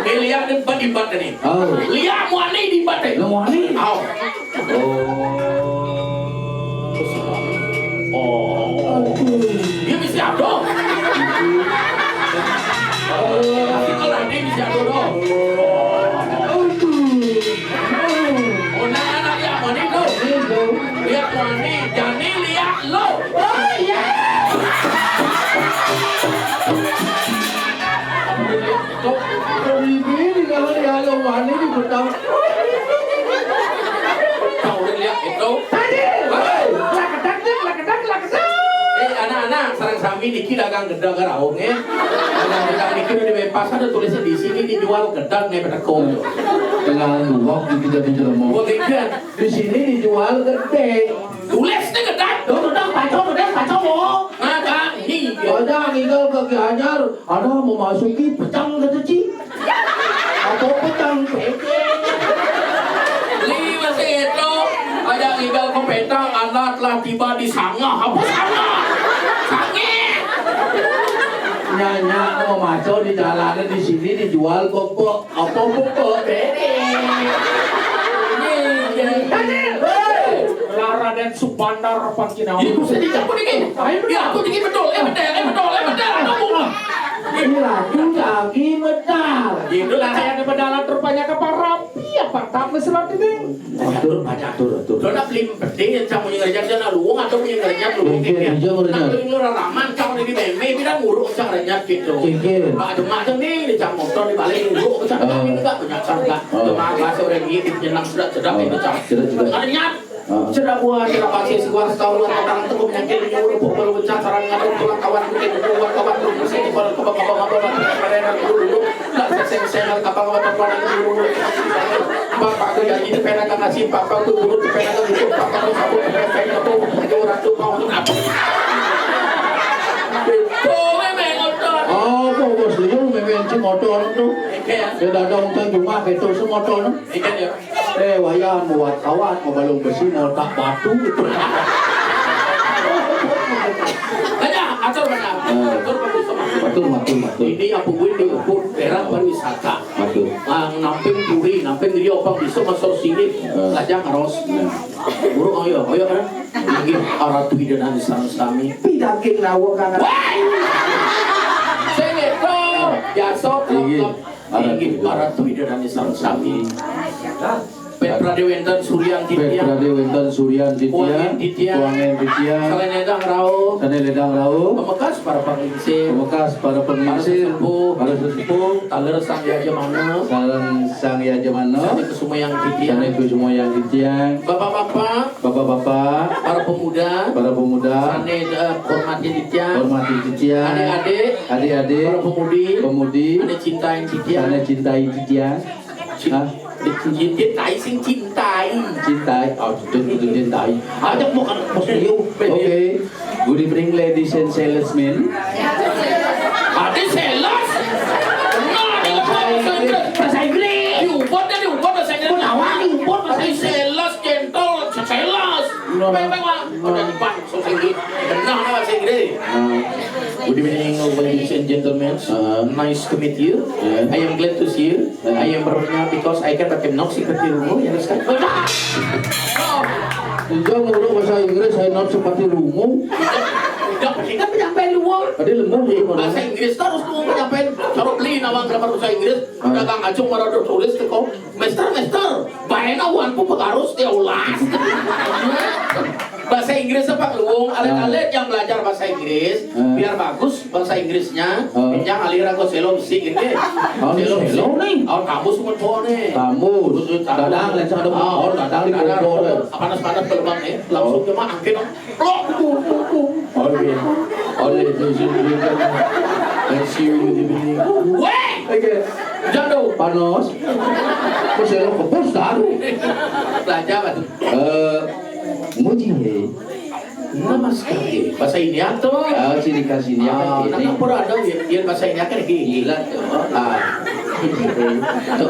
Ini liak dibat, dibat ini. Oh. Liak muani dibat ini. Lu muani. Oh. Oh. Oh. Dia mesti ada. Oh, nanti kalau nanti mesti ada dong. Oh, nah, nah, liak muani tu. Liak muani, jani liak lu. Oh, iya. Tuh, ini kalau liak lu muani di petang. Tahu liak itu. Tadi. Hei. Lakedak, lakedak, lakedak. Eh, anak-anak, sareng sami niki dagang gedang karaung ya. Dagang gedang niki udah di pasar ada tulisnya di sini dijual gedang nih pada kau. Dengan luwak di kita di Cirebon. Buat ikan. Di sini dijual gedang. Tulisnya gedang. Tuh, gedang, pacong, gedang, pacong, oh. Nah, Kak, ini. Ada ngigal ke Gianyar. Anda memasuki petang kata Ci. Atau petang pete. Li masih itu. Ada ngigal ke petang, Anda telah tiba di Sangah. Apa Sangah? Sange. Nyanyi mau maco di jalanan di sini dijual pepek. Apa pepek pete? Ini, ini. Lah Raden Subandar Pancinawa. Ini bisa dicampur ini. Ayo, ya, aku ini betul. Eh, betul, eh, betul, eh, betul. Ada bunga. Ini lagi, lagi medal. Itulah saya di pedalan rupanya ke para piye, Pak, tak mesra ini. Atur, banyak atur, atur. Lo nak beli peti, cang punya ngerjat, dia nak luwung atau punya ngerjat, luwung. Oke, gitu ya. Dia ngerjat. Nak beli lu raraman, cang ini meme, bilang nguruk, cang ngerjat gitu. Oke. Pak Demak tuh nih, di cang motor di balik nguruk, cang. Oh. Ini enggak punya cang, enggak. Oh. Demak, bahasa orang ini, nyenang, sedap, sedap, oh, ini, cang. Sedap, sedap. Ngerjat. Ah. Sudah buah, sudah pasti sebuah setahun, orang tengok penyakit ini, udah pukul pecah, sarang ngaduk, tulang kawan, bikin buat kawan, terus ini, kalau kapan-kapan, kapan-kapan, dulu, dulu, nggak seseng-seng, kapan-kapan, kapan-kapan, dulu, dulu. Bapak tuh jadi itu pernah kan nasi, bapak tuh dulu tuh pernah kan itu, bapak tuh sabun, pernah kayak gitu, itu orang tuh mau tuh apa? Itu memang motor. Oh, kok bos liu memang si motor tuh. Oke, ya. Ya, ada orang jumah gitu, si motor. Iya, ya. Eh, wayah muat kawat, mau balung besi, mau tak batu gitu. Banyak, atur benar. Eh. Atur bagus sama. Betul, betul, betul. Ini apa gue di Ubud, daerah pariwisata. Betul. Ang namping puri, namping dia opang bisa masuk sini, eh, lajang ros. Nah. Buruk, ayo, ayo, kan? Inggih, aratu ida dan sang sami. Pidakin lawa kan? Wah! Saya nggak tahu. Ya, sok, sok, sok. Inggih, aratu ida dan sang sami. Petra Dewi Intan Suryan Titian. Petra Dewi Intan Suryan Titian. Kuangen Titian. Kuangen Titian. Sané ledang rauh. Sané ledang rauh. Pemekas para panglingsir. Pemekas para panglingsir. Para sesepuh. Para sesepuh. Taler Sang Yajamana. Taler Sang Yajamana. Sané kesumayang titiang. Sané kesumayang titiang. Bapak-bapak. Bapak-bapak. Para pemuda. Para pemuda. Sané, eh, hormati titiang. Hormati titiang. Adik-adik. Adik-adik. Para pemudi. Pemudi. Sané cintai titiang. Sané cintai titiang. Cin-, hah? Cintai, sing cintai. Cintai. Oh, itu, itu cintai. Ada bukan bos liu. Oke. Good evening, ladies and salesmen. Ada sales? Benar, ada bahasa Inggris. Bahasa Inggris. Diubah deh, diubah bahasa Inggris. Kok nawar diubah bahasa Inggris? Sales, gentle, sales. Benar, benar. Memang, Pak. Udah diubah, bahasa Inggris. Benar, bahasa Inggris. Uh, good evening, ladies and gentlemen. Uh, nice to meet you. Yeah. I am glad to see you. I am berhormat because I can pakai nok seperti rungu, ya, kan? Iya, nguruk bahasa Inggris, saya not seperti rungu. Dok, kita penyampaian luar. Tadi lembut, ya, bahasa Inggris terus tuh penyampaian. Kalau beli nama grammar bahasa Inggris, ah, dagang acung marah tulis tuh kok. Mister, mister, baena wan pun harus dia ulas. Bahasa Inggris apa luwung, alit-alit yang belajar bahasa Inggris, biar bagus bahasa Inggrisnya, yang alih raga selo besi gini. Oh, selo besi. Selo nih. Oh, kamu semua bawa nih. Kamu. Dadang, lecak ada motor, dadang di kompor. Panas-panas berlubang nih, langsung cuma angkit. Plok. Oh, iya. Oh, iya, iya, iya, iya. Let's see you with the bini. Weh! Oke. Jatuh. Panas. Kok selo kebus taruh? Belajar apa tuh? Eh, muji he. Namaskar he. Bahasa India tuh. Ah, ciri khas India kan gini. Kan pura ada, ya, ya, bahasa India kan gini. Gila tuh. Ah. Tuh.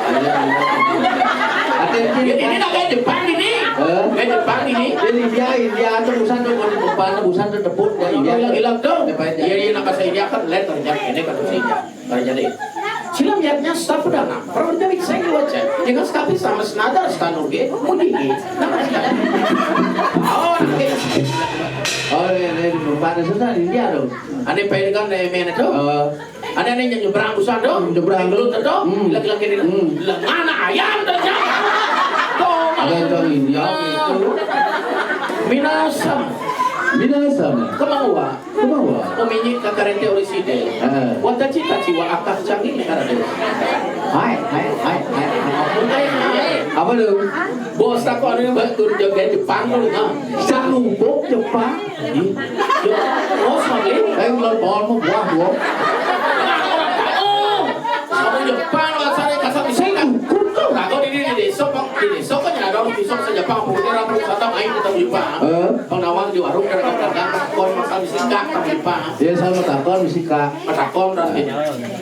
Ada, ada. Ini, ini nak kayak Jepang ini. Hah? Kayak Jepang ini. Ini India, India tuh busan tuh mau di depan, busan tuh debut ya, India. Gila-gila tuh. Depan India. Iya, iya, nak bahasa India kan, let terjadi ini kan bahasa India. Nah, jadi, sila miyaknya staff dana, pernah jadi saya wajar. Jangan staff sama senada standar ge, mudik ge. Nah, oh, oke. Oh, iya, iya, iya, pada susah di India tuh. Ane pengen kan, eh, main itu. Eh. Ane, ane nyebrang busan tuh. Nyebrang. Dulu tuh, tuh. Hmm. Laki-laki ini. Hmm. Lah, mana ayam tuh, Jang? Tuh, ada yang India gitu. Minasama. Minasama. Kemauan. Kumaha? Uminya kakarete orisidé. Heeh. Watashi tachi wa aka kacang ini karate. Hai, hai, hai, hai, hai. Apa tuh? Bos takon ini, Mbak, guru joget Jepang tuh, nah. Sanggup Jepang. Ih, yo, bos, Mbak, eh, ular pohon mau buah, buah. Kamu Jepang, lah, saya kasar bisa. Sanggup tuh. Takon ini di desa, Pak. Di desa kan ada orang bisa bahasa Jepang, pokoknya orang wisata main ketemu Jepang. Eh? Penawar di warung, kadang-kadang takon masalah bisi kak, tapi Pak. Ya, sama takon bisi kak. Takon dan ini.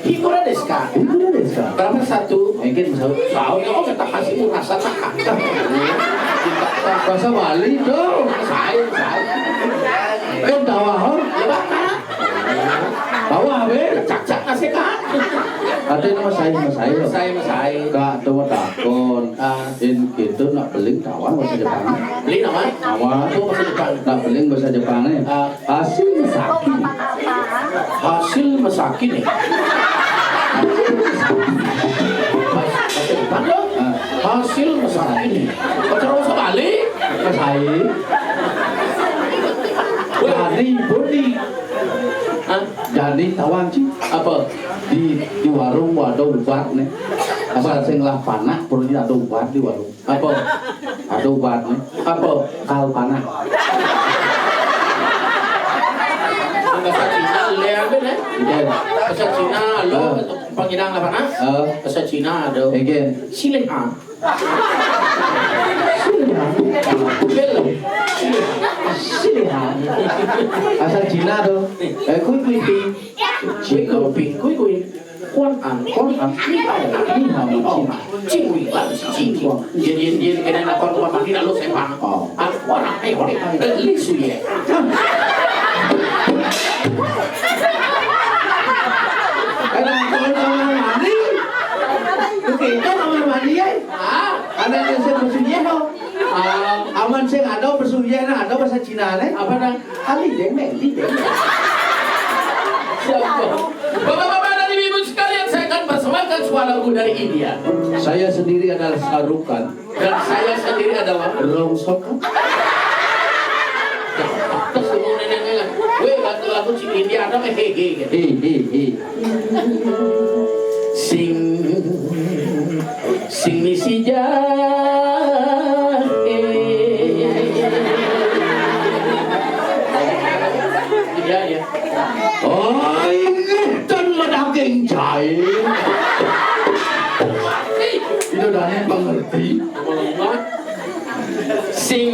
Hikura desu ka? Hikura desu ka? Berapa satu? Mungkin satu. Soalnya, oh, kata kasih rasa tak. Bahasa Bali tuh. Saya, saya. Kan tawa, hor? Ya, Bapak. Tawa, be? Cak-cak kasih kak. Katanya nama saya, nama saya. Saya, nama saya. Kak, tuh mau takon. Ah. In gitu nak beling tawa bahasa Jepang. Beling apa? Tawa. Apa bahasa Jepang? Nak beling bahasa Jepang nih. Ah. Hasil mesaki. Hasil mesaki nih. Hasil mesaki. Hasil apa dong? Ah. Hasil mesaki nih. Pacar usah balik. Mesai. Wah. Jani, Budi. Hah? Jani tawang, Ci. Apa? Di, di warung ada ubat nih. Asal sing lah panak, perlu ada ubat di warung. Apa? Ada ubat nih. Apa? Kal panak. Bahasa Cina, le, apa, nih? Iya. Bahasa Cina, lo, ah, panggilan apa, nah? Ah. Bahasa Cina ada. Again. Silih, ah. Silih, ah. Bil. Silih, ah. Asal Cina tuh. Eh, kui kui ping. Kui kui ping, kui kui. Kuan an, kuan an, ni hao, ni hao, ni hao. Cing wing lan, cing wing. Dia, dia, dia, kena nak kuan, kuan, ni lalu saya paham. Oh. An, kuan an, eh, boleh. Eh, li su ye. Kena kuan kamar mandi. Oke, itu kamar mandi, ya? Ah. Ada yang saya maksudnya, no? Ah, aman sing ada, pesugihan ada bahasa Cina, nih. Apa, dah? Ali deng, deng, di deng. Siapa? Bapak-bapak dan ibu-ibu sekalian, saya akan persembahkan sebuah lagu dari India. Saya sendiri adalah Shah Rukh Khan. Dan saya sendiri adalah Rong Sok. Terus kamu nenek-nenek, weh, lagu-lagu Cina India ada, hehehe. Hehehe. Sing, sing misi jahe. Iya, iya. Oh, ini kan medaging jahe. Itu dari pengerti. Sing,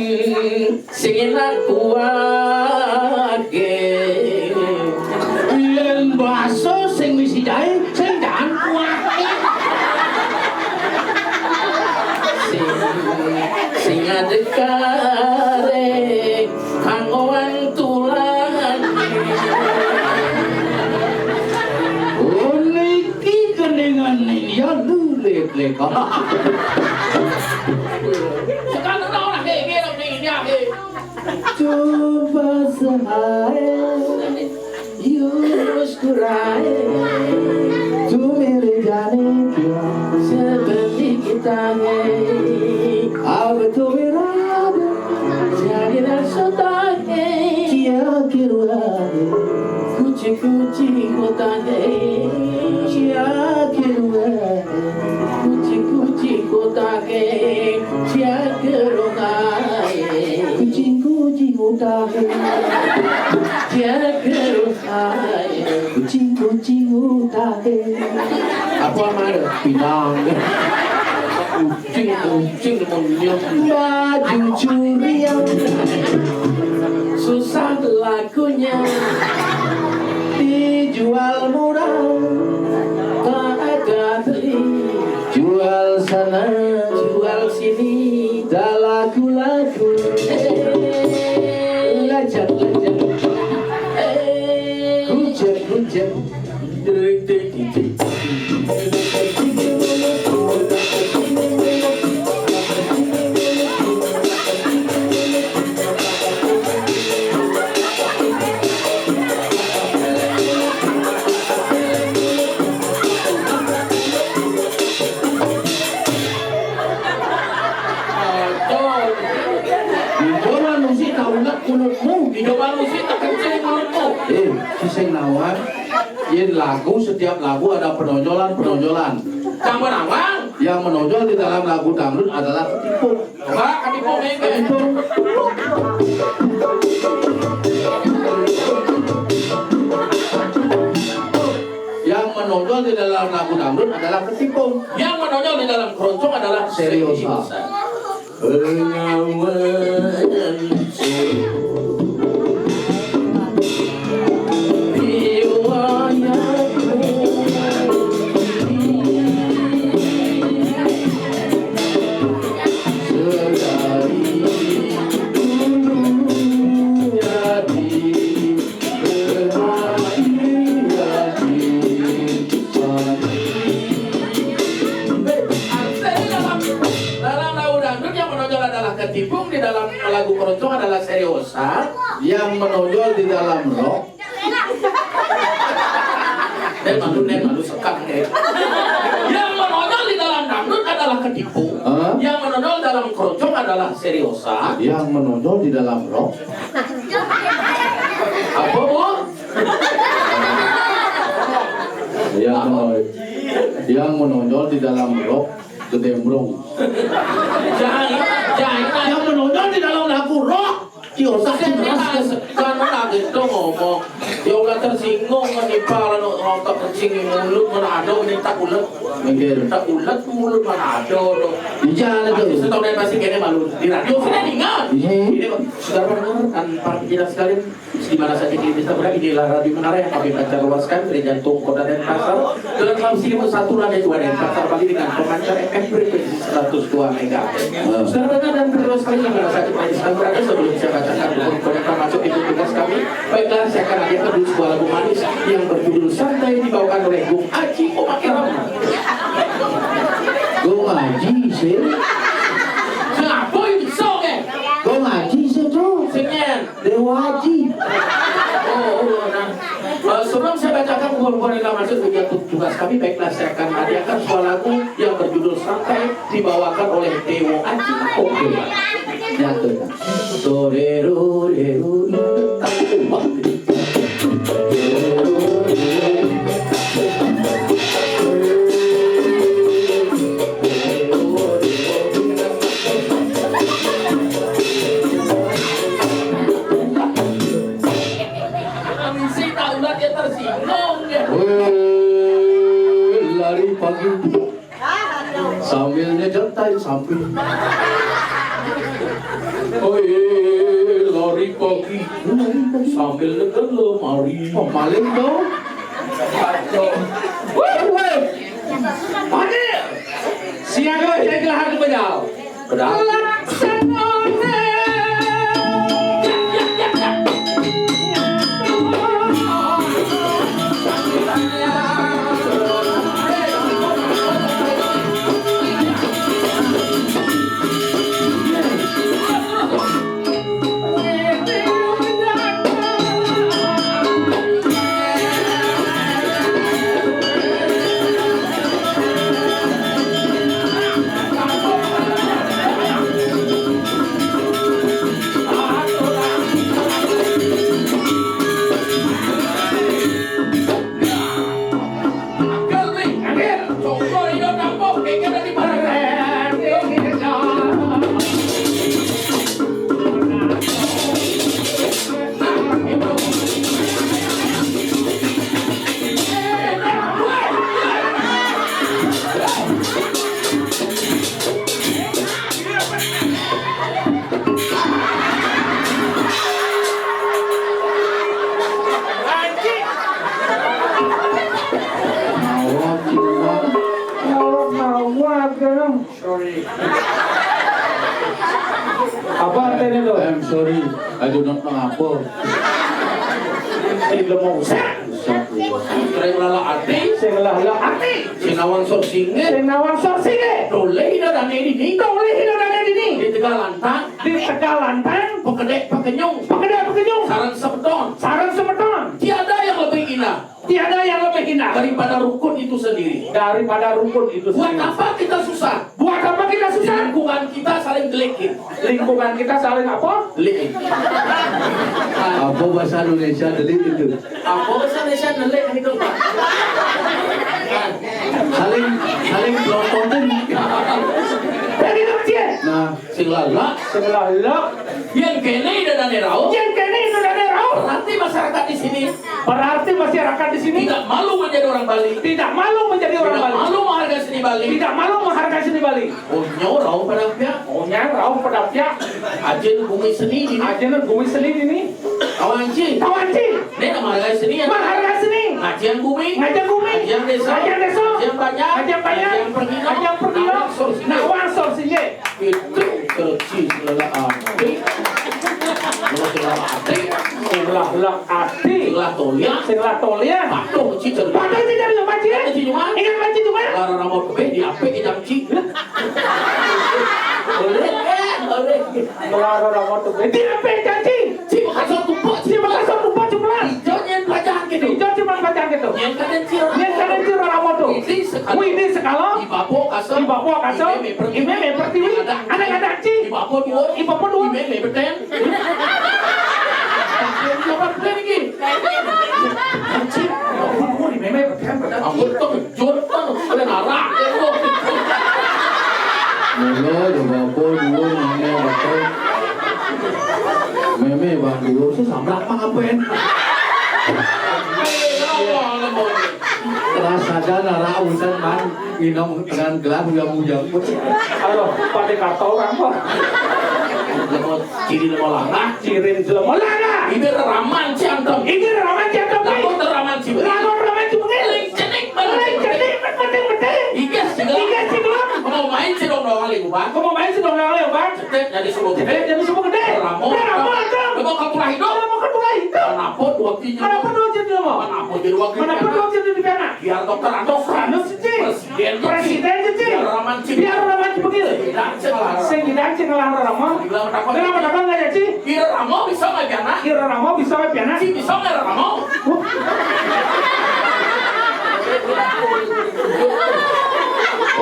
sing enak kuat ge. Yen baso sing misi jahe, sing jangan kuat ge. Sing, sing adekare, kanggoan tulang. Oh, niki gendingan ning ya lulit lek. Sekarang orang kayak gini, orang kayak gini, ya, eh. Coba sehai, you muskurae. Tu mere jane kya? Seperti kita, hey. Ab tu mera dil Jaga roh ae. Kucing-kucing utahe. Jaga roh ae. Kucing-kucing utahe. Apa mar? Pinang. Kucing, kucing, monyet. Baju curian. Susah lakunya. Dijual murah. Tak ada beli. Jual sana, jual sini, tak laku-laku. Eh, lajang, lajang. Eh, hujan, hujan. Aduh. Dicoba nusi tak ulet mulutmu. Dicoba nusi tak kencing mulutmu. Eh, si sing nawar. Yen lagu, setiap lagu ada penonjolan, penonjolan. Yang menawar. Yang menonjol di dalam lagu dangdut adalah ketikung. Coba, kan ibu mikir. Yang menonjol di dalam lagu dangdut adalah ketikung. Yang menonjol di dalam keroncong adalah seriosa. Seriosa. Pengawan. Dalam lagu dangdut yang menonjol adalah ketikung, di dalam lagu keroncong adalah seriosa. Yang menonjol di dalam rock. Nek malu, nek malu sekak, nek. Yang menonjol di dalam dangdut adalah ketikung. Hah? Yang menonjol dalam keroncong adalah seriosa. Yang menonjol di dalam rock. Apa, Bu? Yang menonjol, yang menonjol di dalam rock gedembrong. Jangan, jangan. Yang menonjol di dalam lagu rock. Yo, tak keras ke sekarang lagi dong ngomong. Ya udah tersinggung kan, Ipa, kalau ngotot kencing di mulut, mana ada ini tak ulet. Minggir. Tak ulet mulut, mana ada dong. Iya, ada tuh. Setahun yang pasti kayaknya malu. Di radio sudah dengar. Iya. Ini, saudara pendengar dan para pendengar sekalian, di mana saja kita bisa berada, inilah Radio Menara yang kami pancar luaskan dari jantung kota Denpasar. Dengan enam seribu satu lantai dua Denpasar Bali dengan pemancar F M frekuensi seratus dua megahertz. Saudara dan pendengar sekalian, di mana saja kita bisa berada, sebelum saya bacakan buku rekomendasi masuk di tugas kami, baiklah, saya akan hadirkan dulu sebuah lagu manis yang berjudul Santai, dibawakan oleh Gung Aji Omakiram. Gung Aji sih. Kenapa ini song, eh? Gung Aji sih tuh. Singen. Dewa Aji. Oh, oh, nah. Eh, sebelum saya bacakan buku rekomendasi masuk di tugas kami, baiklah, saya akan hadiahkan sebuah lagu yang berjudul Santai, dibawakan oleh Dewo Aji. Oke. Jatuh. Doreru, reru, tak. Misi tak ulat, dia tersinggung, ya. Weh, lari pagi. Sambil nyetel tai sambil. Oi, lari pagi. Sambil nyetel lemari. Oh, maling dong. Weh, weh. Pagi. Siaga, jaga, harus bejal. Pedal. Apa artinya tuh? I'm sorry, I do not know apa. Tidak mau usah. Sing lala ati, sing lala ati, sing nawang sor singe, sing nawang sor singe. Toleh ida dane dini, toleh ida dane dini. Di Tegalantang, di Tegalantang, pekedek pekenyung, pekedek pekenyung. Sarang semeton, sarang semeton. Tiada yang lebih indah. Tiada yang lebih indah daripada rukun itu sendiri. Daripada rukun itu sendiri. Buat apa kita susah? Buat apa kita susah? Di lingkungan kita saling delekin. Lingkungan kita saling apa? Delekin. Apa bahasa Indonesia delik itu? Apa bahasa Indonesia delik itu, Pak? Saling, saling pelototin. Jadi itu kecil. Nah, sing lala, sing lala. Yang kene ida dane rauh. Yang kene ida dane rauh. Berarti masyarakat di sini Berarti masyarakat di sini tidak malu menjadi orang Bali. Tidak malu menjadi orang Bali. Tidak malu menghargai seni Bali. Tidak malu menghargai seni Bali. Oh, nyau rauh pada pihak. Oh, nyau rauh pada pihak. Aja nu bumi seni ini. Aja nu bumi seni ini. Kawan ci. Kawan ci. Ini nama harga seni ya. Menghargai seni. Ngajian bumi. Ngajian bumi. Ngajian desa. Ngajian desa. Ngajian banyak. Ngajian banyak. Ngajian pergi. Ngajian pergi. Nawang sor singe. Nawang sor singe. Itu kerci sing lala ati. Sing lala ati. Sing lala ati. Sing lala toliah. Sing lala toliah. Patuh ci cerita. Patuh ci cerita, Pak Ci. Ingat Pak Ci cuma? Ingat Pak Ci cuma? Lara ramo tebih diapik idam ci. Boleh, eh, boleh. Lara ramo tebih diapik idam ci. Ci bakasor tupak, ci bakasor tupak cuma. Ijo nyen pelajaran gitu. Ijo cuma pelajaran gitu. Nyen kaden ci. Nyen kaden ci lara ramo tu. Ini sekali. Wih, ini sekali. Ibapo kasem. Ibapo kasem. Ime me pertiwi. Ime me pertiwi. Ada, ada ci. Ibapo duo. Ibapo duo. Ime me beten. Ibapo beten iki. Ci, ibapo duo ime me beten. Ampun, terkejut kan. Ada narak. Mula, ibapo duo ime me beten. Meme bang duo, sesamlak mah ngapain? Kelas saja nara urusan man. Inong dengan gelang yang bujang. Aduh, pada kata orang kok. Lemot, ciri lemot langa. Ciri lemot langa. Ini raman ciantem. Ini raman ciantem. Lamun raman ciantem. Lamun raman ciantem. Lain cenik, lain cenik, penting, penting. Igas juga. Igas juga. Mau main si dong dong kali, Bang. Mau main si dong dong kali, Bang. Cetek jadi subuh gede. Cetek jadi subuh gede. Ramo. Ramo, Bang. Ramo kapulah hidup. Ramo kapulah hidup. Kenapa dua tinya? Kenapa dua tinya, Bang? Kenapa jadi wakil? Kenapa dua tinya di sana? Biar dokter Andos. Andos, Ci. Presiden, Ci. Biar Raman, Ci. Biar Raman, Ci, begini. Sing ngidang, Ci, ngelarang. Sing ngidang, Ci, ngelarang Ramo. Dibilang apa? Kenapa, kenapa nggak ada, Ci? Ira Ramo bisa nggak piana? Ira Ramo bisa nggak piana? Ci bisa nggak Ira Ramo?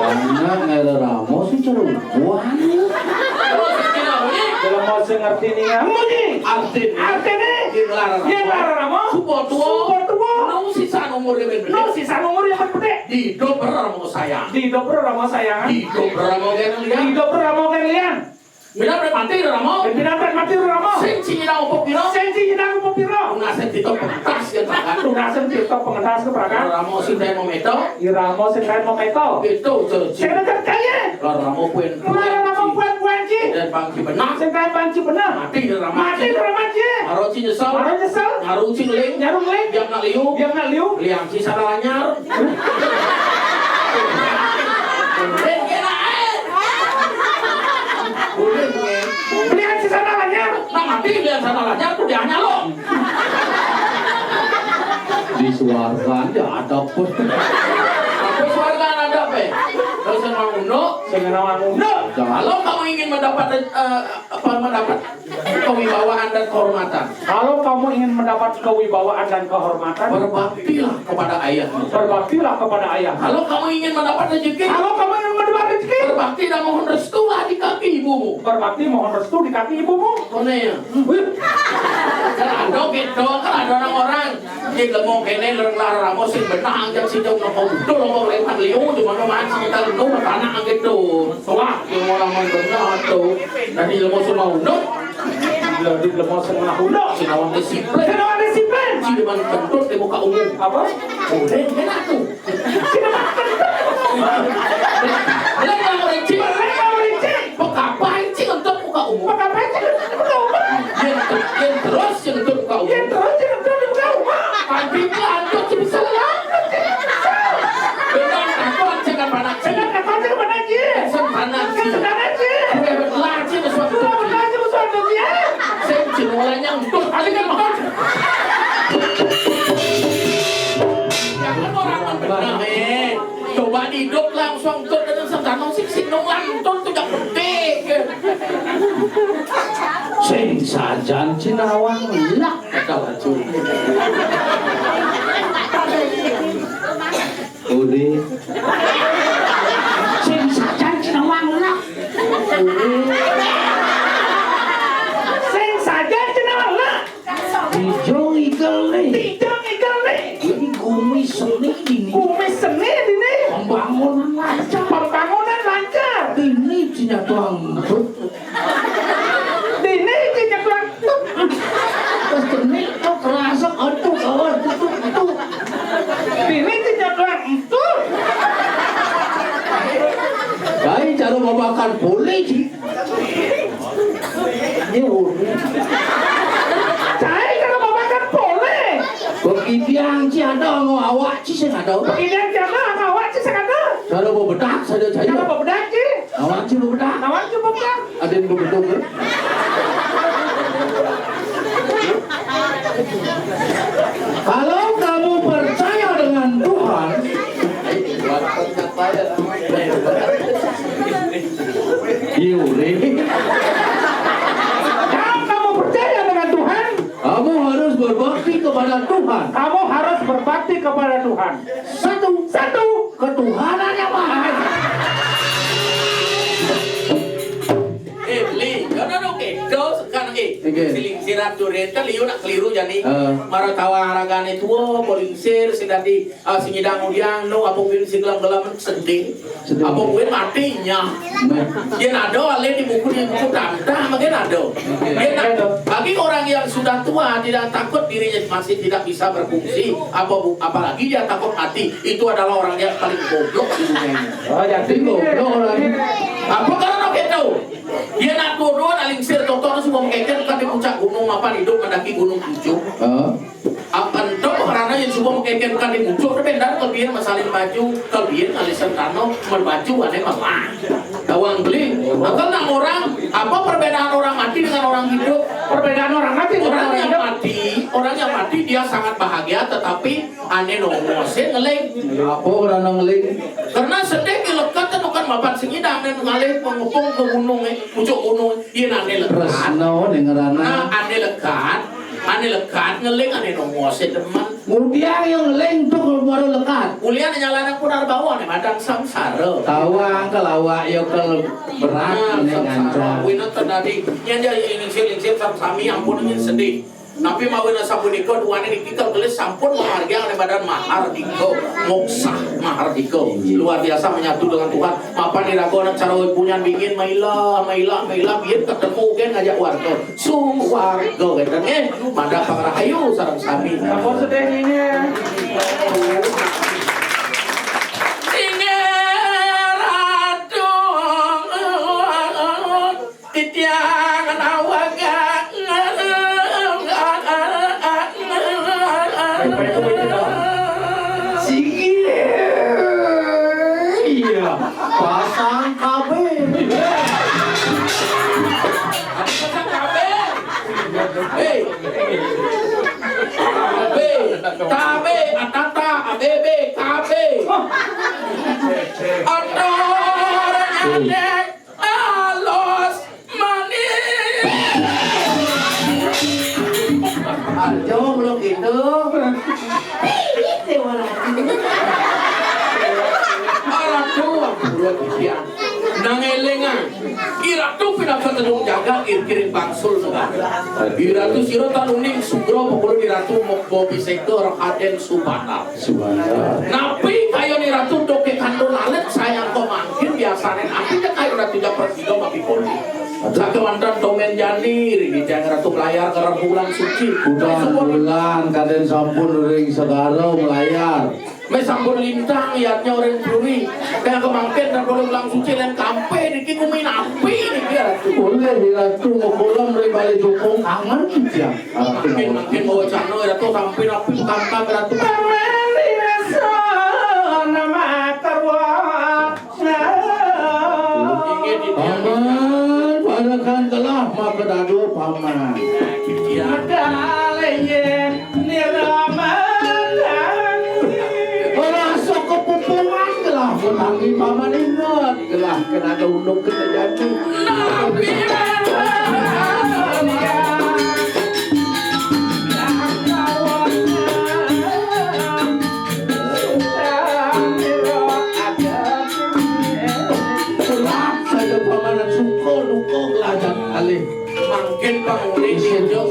Banyak nggak Ira Ramo sih, cerubuan. Terus, Ci, namanya? Dalam mau saya ngerti nih, ya. Muni. Artinya? Artinya? Ira Ramo. Ira Ramo. Supo tuo. Supo tuo. Nung sisan umur yang berbeda. Nung sisan umur yang berbeda. Di doper Ramo sayang. Di doper Ramo sayang. Di doper Ramo geng lian. Di doper Ramo geng lian. Pindah prek mati Ramo. Pindah prek mati Ramo. Sing cingina upo piro. Sing cingina upo piro. Tunasen tito pengentas ke prakan. Tunasen tito pengentas ke prakan. Ramo sing dai mau meto. Iramo sing dai mau meto. Itu cerci. Saya dengar kaya. Lah Ramo puen. Lah Ramo puen puen ci. Dan bangki benar. Sing dai bangki benar. Mati Ramo. Mati Ramo ci. Aro ci nyesel. Aro nyesel. Nyaru ci ngeling. Nyaru ngeling. Diam nak liu. Diam nak liu. Liang ci sana lanyar. Belian si sana lanyar. Nah, mati belian sana lanyar, ku dia nyalo. Di suarga aja ada pun. Aku suarga ada pe. Terus sama Uno. Sama Uno. Kalau kamu ingin mendapat, eh, apa, mendapat kewibawaan dan kehormatan. Kalau kamu ingin mendapat kewibawaan dan kehormatan, berbaktilah kepada ayahmu. Berbaktilah kepada ayah. Kalau kamu ingin mendapat rezeki, kalau kamu ingin mendapat rezeki, berbakti dan mohon restulah di kaki ibumu. Berbakti mohon restu di kaki ibumu. Kone ya. Wih. Kan ada gitu, kan ada orang-orang. Di lemo kene leng lar Ramo sing benang jam sida mau betul mau lewat liu di mana masih kita lenu tanah gitu. Wah, yang orang mau benar tuh. Tadi lemo semua unduk. Jadi lemah setengah udah. Sinawan disiplin. Sinawan disiplin. Ci demen kentut di muka umum. Apa? Boleh, enak tuh. Sinawan kentut. Boleh nggak mau licin? Boleh nggak mau licin? Pekapai ci kentut muka umum. Pekapai ci kentut muka umum. Yang ter-, yang terus ci kentut muka umum. Yang terus ci kentut muka umum. Panti pelan tuh ci bisa. Dengan takut jangan panas. Dengan takut jangan panas, iya. Sen panas. Diduk langsung tut dan sentano sik sinung lantun tu jak petik. Sing sajan cinawang lak kata laju. Udi. Sing sajan cinawang lak. Udi. Sing sajan cinawang lak. Dijong ikel nih. Dijong ikel nih. Jadi gumi seni dini. Gumi seni dini. Pembangunan lancar. Pembangunan lancar. Dini cinya tuang tut. Dini cinya tuang tut. Terus dini tuh kerasa aduh kawan tuh tuh. Dini cinya tuang tut. Baik cara makan polisi. Nyuwun. Cai kalau makan poleh. Begidian ci ada, ngo awak ci sing ada. Begidian ci ada, ngo awak ci sing ada. Cara bebedak saja cai. Cara bebedak ci. Awak ci bebedak. Awak ci bebedak. Ada yang bebedak, ya? Kalau kamu percaya dengan Tuhan, Yuri. Kalau kamu percaya dengan Tuhan, kamu harus berbakti kepada Tuhan. Kamu harus berbakti kepada Tuhan. Satu, satu, ketuhanan yang maha. Eh, beli, no, no, no, oke. Dos, kan, oke. Oke. Siling sirat durian kan liu nak keliru jadi. Heeh. Mara tawa aragane tua, polingsir, sing dadi, ah, sing nyidang udiang, no, apa buin sing gelam-gelam sedih. Sedih. Apa buin mati nyah. Nah. Yen ada alih di buku, di buku daftar, mungkin ada. Oke. Yen ada. Bagi orang yang sudah tua, tidak takut dirinya masih tidak bisa berfungsi, apa bu-, apalagi dia takut mati, itu adalah orang yang paling goblok di dunia ini. Oh, jadi goblok orang ini. Apa karena gitu? Dia nak turun, alingsir, toto, semua mengkeken, kan di puncak gunung, apa, hidup mendaki gunung tujuh. Heeh. Apa ento karena yang semua mengkeken, kan di puncak, tapi ndak kelebihan masalin baju, kelebihan alisan tanah, berbaju, aneh malah. Tawang beli. Maka nang orang, apa perbedaan orang mati dengan orang hidup? Perbedaan orang mati dengan orang yang hidup. Orang yang mati, orang yang mati dia sangat bahagia, tetapi ane nongose ngeling. Apa orang ngeling? Karena sedih ke lekat kan bukan mapan sing nyidang nen ngalih pengepung ke gunung, eh, pucuk gunung, eh. Iya, ane lekat. Tresno ning ngerana. Nah, ane lekat, ane lekat ngeling ane nongose demen. Ngudiang yang ngeling tuh kalau baru lekat. Ulian nyalana pun ada bawa nih, madang samsara. Tawang kelawak yo kel berat. Nah, ini samsara. Ganjar. Wina tadi, yang jadi lingsir-lingsir sami ampun, ingin sedih. Tapi mawi sapunika duane niki kegelis sampun mamargiang ning badan Mahardika, Moksa Mahardika. Inggih. Luar biasa menyatu dengan Tuhan. Mapan iraga anak cara punyan bingin maila, maila, maila, biyen ketemu gen ngajak warga. Suwarga wenten, eh, madah pangrahayu sareng sami. Ampun sedih nini. Inggih Ratu. Titiang nawagang. Sigi. Iya, pasang K B. Pasang K B. Hei. K B. K B, atata, A B B, K B. Atur nyadek. Alos manis. Aja belum gitu. Dewa Ratu. Ratu, ampura titiang. Nang elingan. I Ratu pinaka tedung jagat, ir kiring bangsul negara. I Ratu sira tan uning sugra pepuluh di Ratu Mokbo Biseka Raden Subana. Subhanallah. Napi kayun i Ratu doke kandun alit sayang ko mangkin biasane napi te kayun Ratu Japra sida mapikoni. Aduh. Sakewanten tomen jani rigi tiang Ratu melayar ke rembulan suci. Bulan, bulan kaden sampun ring segara melayar. Me sampun lintang yatnya orang puri. Kaya kemangkin dan boleh ulang suci dan kampe niki kumi napi niki Ratu. Boleh di Ratu mengkolam ring bali jukung kangen tiang. Makin, makin bawa cano, Ratu, sampai rapi, sampai Ratu. Paman desa nama Karwa. Inggih, di Paman, padakan telah maka dado Paman. Iya. Medal yen nirama. Ora sok kepupungan telah. Tangi paman inget, gelah kena ada unduk kena janji. Nabi. Gelah saja paman suka duka gelah jat alih. Mangkin panguli ijo.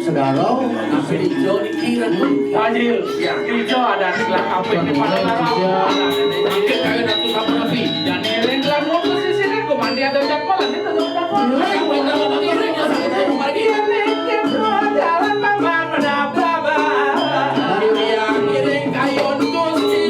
Segala. Tapi ijo dikira. Tajil. Ya. Ijo ada sebelah apa ini pada larang. Mangkin kaya datu sama nabi. Dan iring dalam mutus di sini, ku mandi ada jadwal, nanti tetap jadwal. Iring, benar, benar, iring, ya, sakit, ya, rumah dia. Iring, jalan paman, menabrak, bah. Iring, iring, kayun, gusti.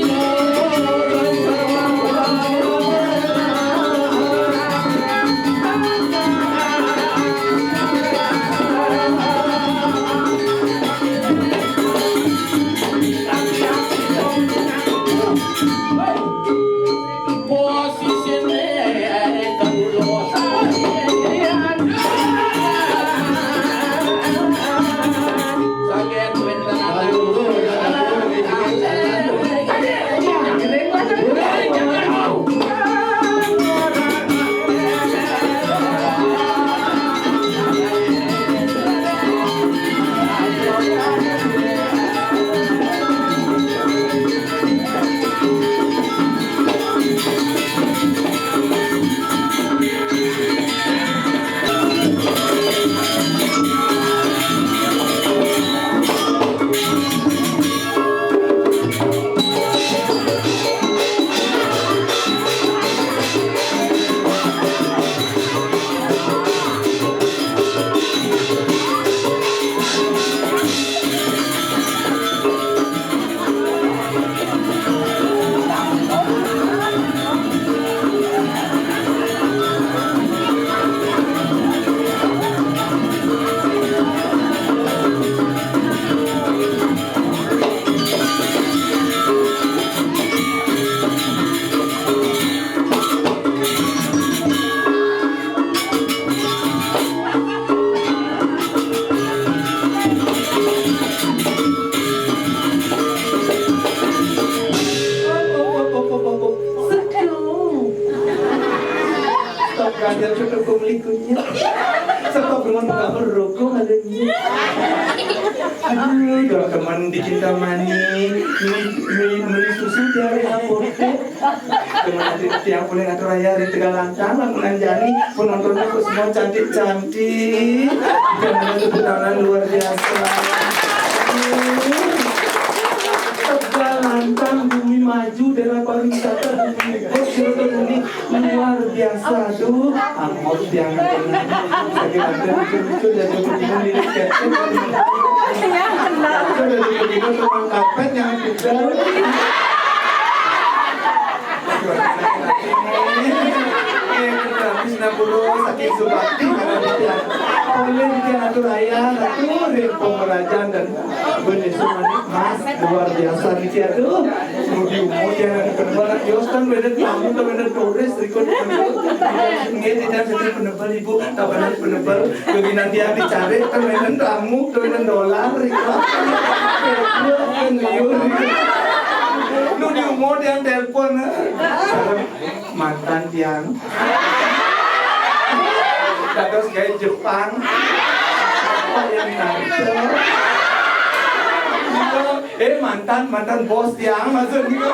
Stop ganjil cukup kumelikunya. Stop dengan kabar rokok malamnya. Aduh, kalau teman dicinta mani, beli, beli, beli susu tiap hari apotek. Teman nanti tiap bulan atau raya di Tegalantang, lamunan jani, penontonnya kok semua cantik-cantik. Teman tepuk tangan luar biasa. Aduh. Tegalantang, bumi maju, daerah pariwisata, bumi bos, bumi luar biasa tuh. Angkot yang sakit hati, lucu-lucu, dan lucu-lucu, lirik kecil. Lucu, dan lucu-lucu, tukang karpet yang pintar. Eh, kita habis enam puluh, saking subakti, karena dia. Oleh dia atur ayah, atur, ring pemerajan dan Bener, manik mas, luar biasa nih, Ci, aduh. Mau diumur, jangan penebal, kios kan beda tamu, kan beda turis, ikut penebal. Nggih, tidak, saya penebal, Ibu, kapan penebal, bagi nanti yang dicari, kan beda tamu, kan beda dolar, ikut. Kan liur, ikut. Lu diumur, yang telepon, eh. Mantan tiang. Dados gawe Jepang. Apa yang tante? Eh, mantan, mantan bos tiang, maksudnya.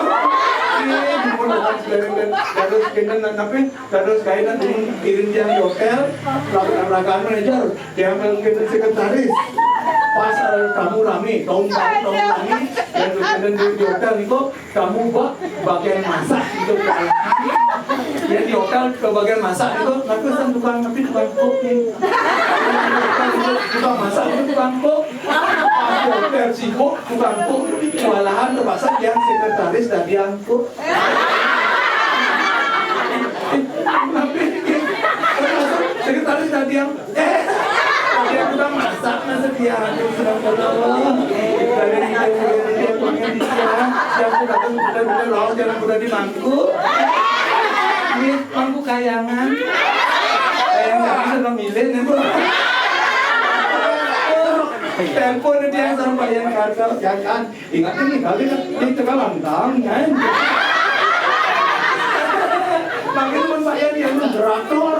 Eh, di pun orang sekalian, dados kenten, tapi dados gawe nang kirim tiang di hotel, laporan rakan manajer, tiang kirim sekretaris. Pas ada tamu rame, tamu, tamu, tamu rame, dan kenten di, di hotel itu, kamu, Pak, bagian masak itu. Ya, di hotel ke bagian masak itu, tapi kan tukang, tapi tukang kopi. Tukang masak itu tukang kopi. Hotel sibuk, tukang kopi. Malahan terpaksa yang sekretaris dan diangkut. Tapi sekretaris dan diangkut. Eh, dia tukang masak, masa dia aduh, sudah belum. Dari dia, dia punya dia. Yang sudah, sudah, sudah, loh, jangan sudah di mangkuk. Ini mangkuk kayangan. Kayangan sudah milih, nih, Bu. Telepon dia sampai yang kata, ya kan? Ingat ini, kali kan, di Tegalantang, kan? Traktor.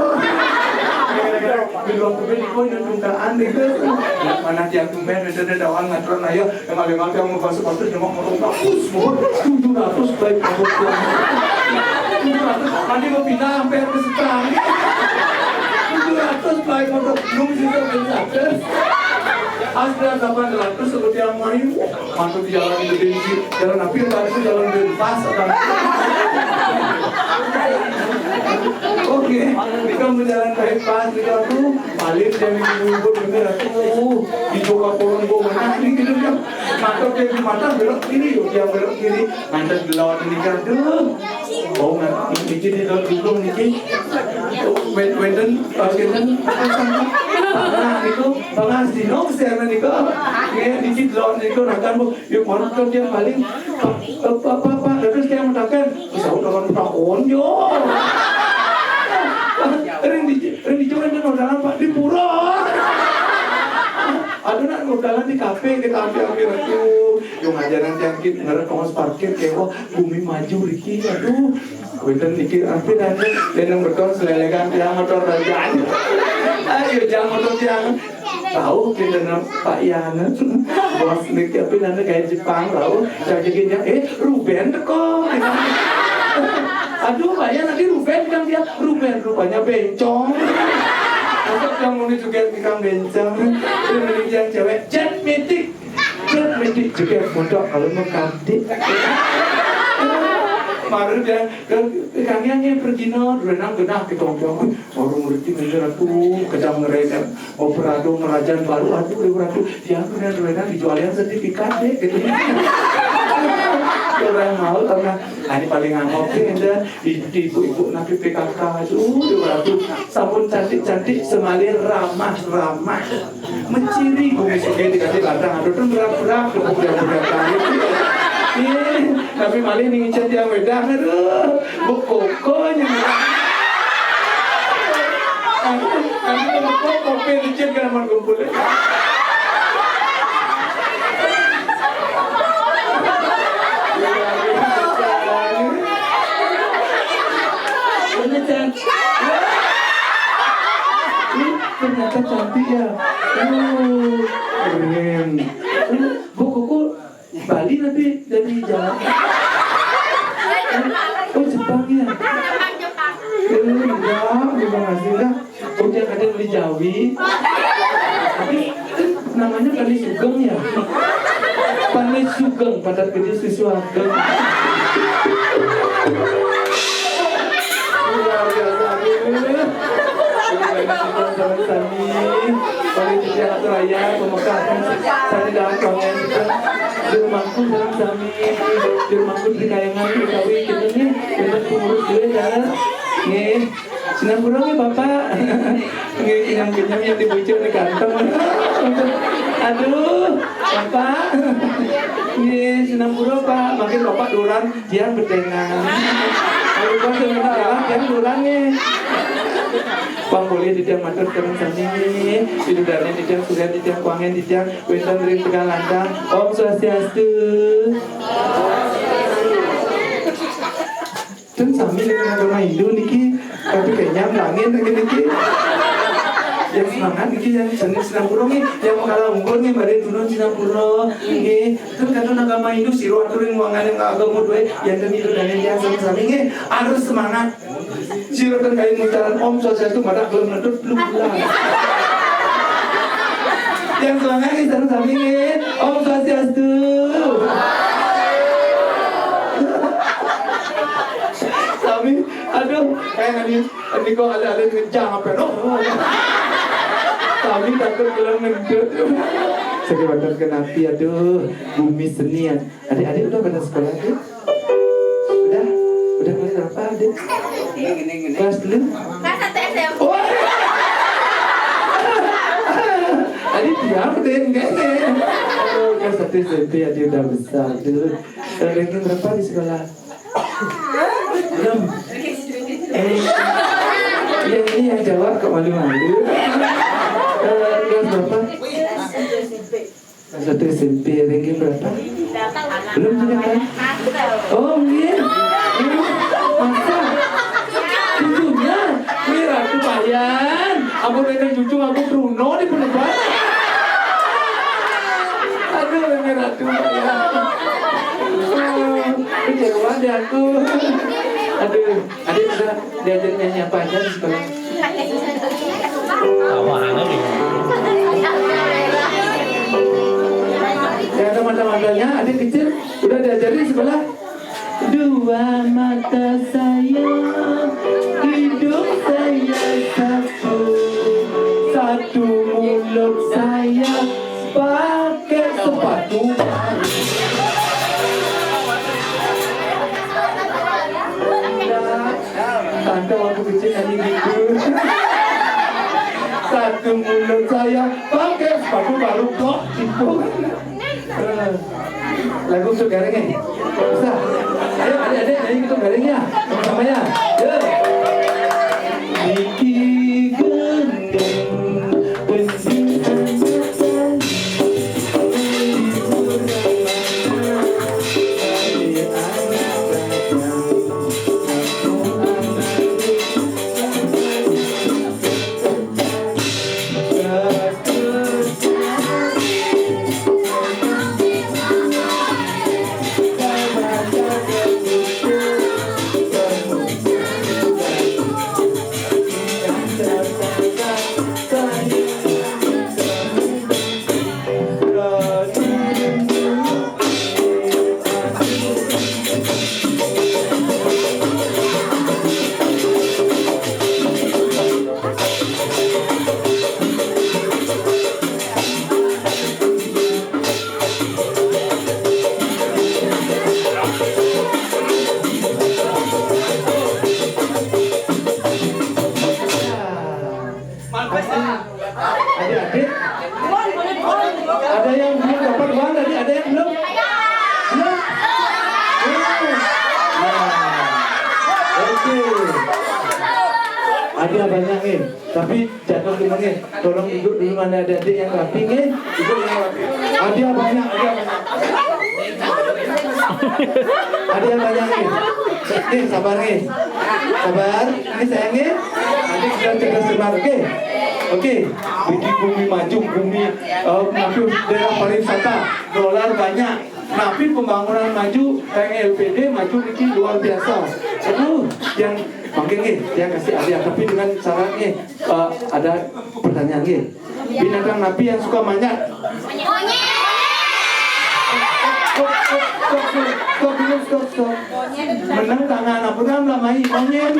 Di luar kebun, kok ada tungkaan gitu. Mana tiang tumben, ada ada dawan ngaturan ayo. Yang paling mati yang mau masuk waktu cuma mau bagus, mau tujuh ratus baik masuk tiang. Tujuh ratus, nanti mau pindah sampai ke sekarang. Tujuh ratus baik masuk, belum bisa main satu. Asli delapan ratus seperti yang main. Mantu di jalan gede, jalan apa ya, tadi itu jalan bebas, ada. Oke, di kamu jalan bebas, di kamu paling dari ibu-ibu bener, tuh, di Jokapolan gua mana ini gitu kan. Mantap dia di mata belok kiri, yuk, dia belok kiri, ngantar di lawan ini kan, tuh. Oh, nggak, ini di lawan dulu, ini. Oh, wen-, wenten, eh, wenten, apa sama? Nah, itu, Bang Asdino, kesianan itu. Ya, di situ lawan itu, rakan, Bu. Yuk, mana tuh dia paling, Pak, eh, Pak, Pak, Pak, terus dia mengatakan, "Bisa udah kan takon, yo." Ring di, ring di Jawa itu modal apa? Di pura. Aduh, nak modal di kafe, di kafe, ambil itu. Yo, ngajaran yang kita ngerti kongos parkir, kayak, wah, bumi maju, Riki, aduh. Wenten iki, ampun, ampun. Yang beton selelekan tiang motor raja. Ayo, jangan motor tiang. Tahu kita nama Pak Yana. Bos niki apa namanya kayak Jepang, tahu. Saya gini, "Eh, Ruben teko." Aduh, Pak Yana, nanti Ruben kan dia. Ruben rupanya bencong. Masuk yang mau juga ikan bencong. Ini yang cewek, jet metik. Jet metik juga, mondok kalau mau kanti. Baru dia, kami hanya pergi no, renang genah kita orang. Orang ngerti, ngerti aku, kejam ngerena. Operado, ngerajan baru, aduh, dia beratu. Ya, benar, benar, dijualin sertifikat deh, gitu. Orang mau, karena, ah, ini paling angok deh, ada di, di ibu-ibu nanti P K K, aduh, dia beratu. Sampun cantik-cantik, semalir ramah-ramah. Menciri, bumi suge dikasih batang, aduh, tuh berak-berak, tuh berak-berak. Ih, tapi malah nih, ngicet yang wedang, aduh. Bu kokonya. Aku, aku tuh kopi licin kan, mau kumpul. Bener, Chan. Ih, ternyata cantik ya. Uh, keren. Uh, Bu Koko Bali tapi dari Jawa. Oh, Jepang ya? Eh, enggak, terima kasih dah. Oh, dia kadang beli Jawi. Tapi kan namanya Pani Sugeng ya? Pani Sugeng, pada gede susu ageng. Luar biasa, aduh. Ini dari Cipang Jalan Sami. Paling di Jalan Raya, pemekahan. Saya dalam kongen kita. Juru mangku Jalan Sami. Juru mangku di Kayangan, Betawi, gitu nih. Kita pengurus dulu ya, Jalan. Nih. Senang burung ya, Bapak. Nih, kenyang-kenyang yang dibujuk di kantong. Aduh, Bapak. Nih, senang burung, Pak. Makin Bapak duran. Tiang betengan. Kalau gua tuh minta jalan, tiang kurangnya. Pang boleh di tiang matur terus sami. Itu dari di tiang sudah di tiang kuangen di tiang wetan ring tegal landang. Om Swastiastu. Dan sami dengan agama Hindu niki, tapi kayaknya langit lagi niki. Yang semangat niki yang seneng sinampura nih, yang mau kalah unggul nih, badai turun sinampura. Nggih. Kan kadang agama Hindu sira aturin wangan yang agama duwe, yang demi itu dan yang sami-sami nggih harus semangat. Sira kan kain ngucaran Om Swastiastu madak belum nentut belum pulang. Yang semangat nggih sami-sami nggih. Om Swastiastu. Sami, aduh, kayak ngani, ini kok ada-ada ngencang apa loh. Sami takut belum nentut. Sakit badan kenapi, aduh, bumi senian. Adik-adik udah pada sekolah, Adik? Udah? Udah kelas berapa, Adik? Kelas dulu? Kelas satu S M P. Oh. Adik diam, Din, kayaknya. Oh, kelas satu S M P, Adik udah besar, Din. Eh, ranking berapa di sekolah? Belum. Eh, yang ini yang jawab kok malu-malu. Eh, kelas berapa? Kelas satu S M P, ranking berapa? Belum juga kan? Oh, iya. Masa? Tujuhnya? Aku. Aduh, adik udah diajarin nyanyi apa aja di sekolah? Sama aja nih. Ya, ada mata-matanya, adik kecil udah diajarin di sekolah. Dua mata saya, hidung saya satu, satu mulut saya pakai sepatu baru. Tante waktu kecil nyanyi gitu. Satu mulut saya pakai sepatu baru, blok, gitu. Eh, lagu untuk garing, eh? Bisa? Ayo, adik-adik, nyanyi untuk garing, ya? Sama-sama, ya? Yuk. Niki gending, gending anak saya. Makasih. Adik-adik, ada yang belum dapat uang tadi? Ada yang belum? Belum? Belum. Nah. Oke. Ada banyak nih. Tapi jangan dulu nih. Tolong duduk dulu, mana adik-adik yang rapi nih. Duduk yang rapi. Ada banyak, ada banyak. Ada yang banyak nih. Nih, sabar nih. Sabar. Ini sayang nih. Nanti kita cerdas cermat, oke? Oke. Bikin bumi maju, bumi, eh, maju daerah pariwisata, dolar banyak. Tapi pembangunan maju, kayak L P D maju ini luar biasa. Aduh, yang mungkin nih, dia kasih hadiah, tapi dengan syarat nih, eh, ada pertanyaan nih. Binatang napi yang suka manjat. Stop, stop, stop, stop, stop dulu, stop, stop. Menang tangan apa, kan lah main monyet.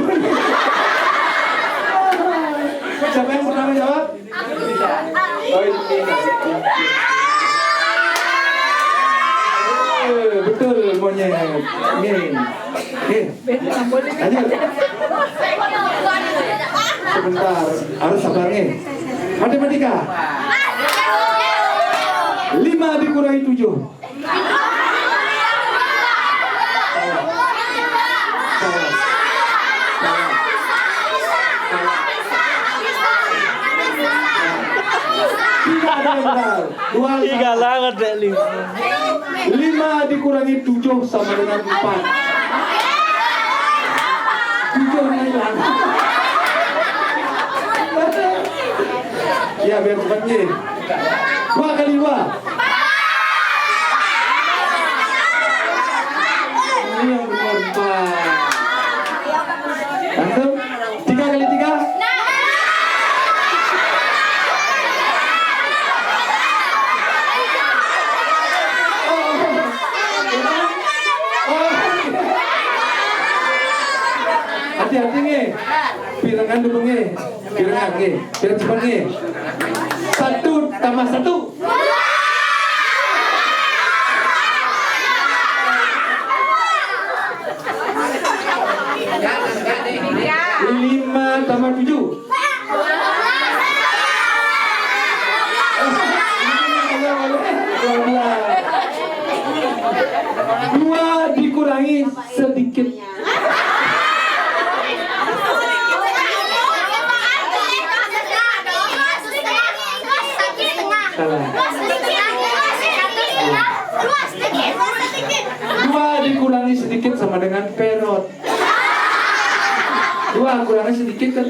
Siapa yang pertama jawab? Oh, ini. Eh, betul, monyet. Nih. Oke. Lanjut. Sebentar, harus sabar nih. Matematika. Lima dikurangi tujuh. Salah. Salah. Salah. Tidak ada yang benar. Dua. Tiga langat, Dek Lim. Lima dikurangi tujuh sama dengan empat. Tujuhnya hilang. Ya, biar cepat nih. Dua kali dua. Ini yang benar, empat. Langsung. Tiga kali tiga. Hati-hati nih. Pirengan dulu nih. Pirengan nih. Pirengan nih. Satu tambah satu. Lima tambah tujuh. Dua dikurangi sedikit. Salah. Dua dikurangi sedikit sama dengan perot. Dua kurangi sedikit kan?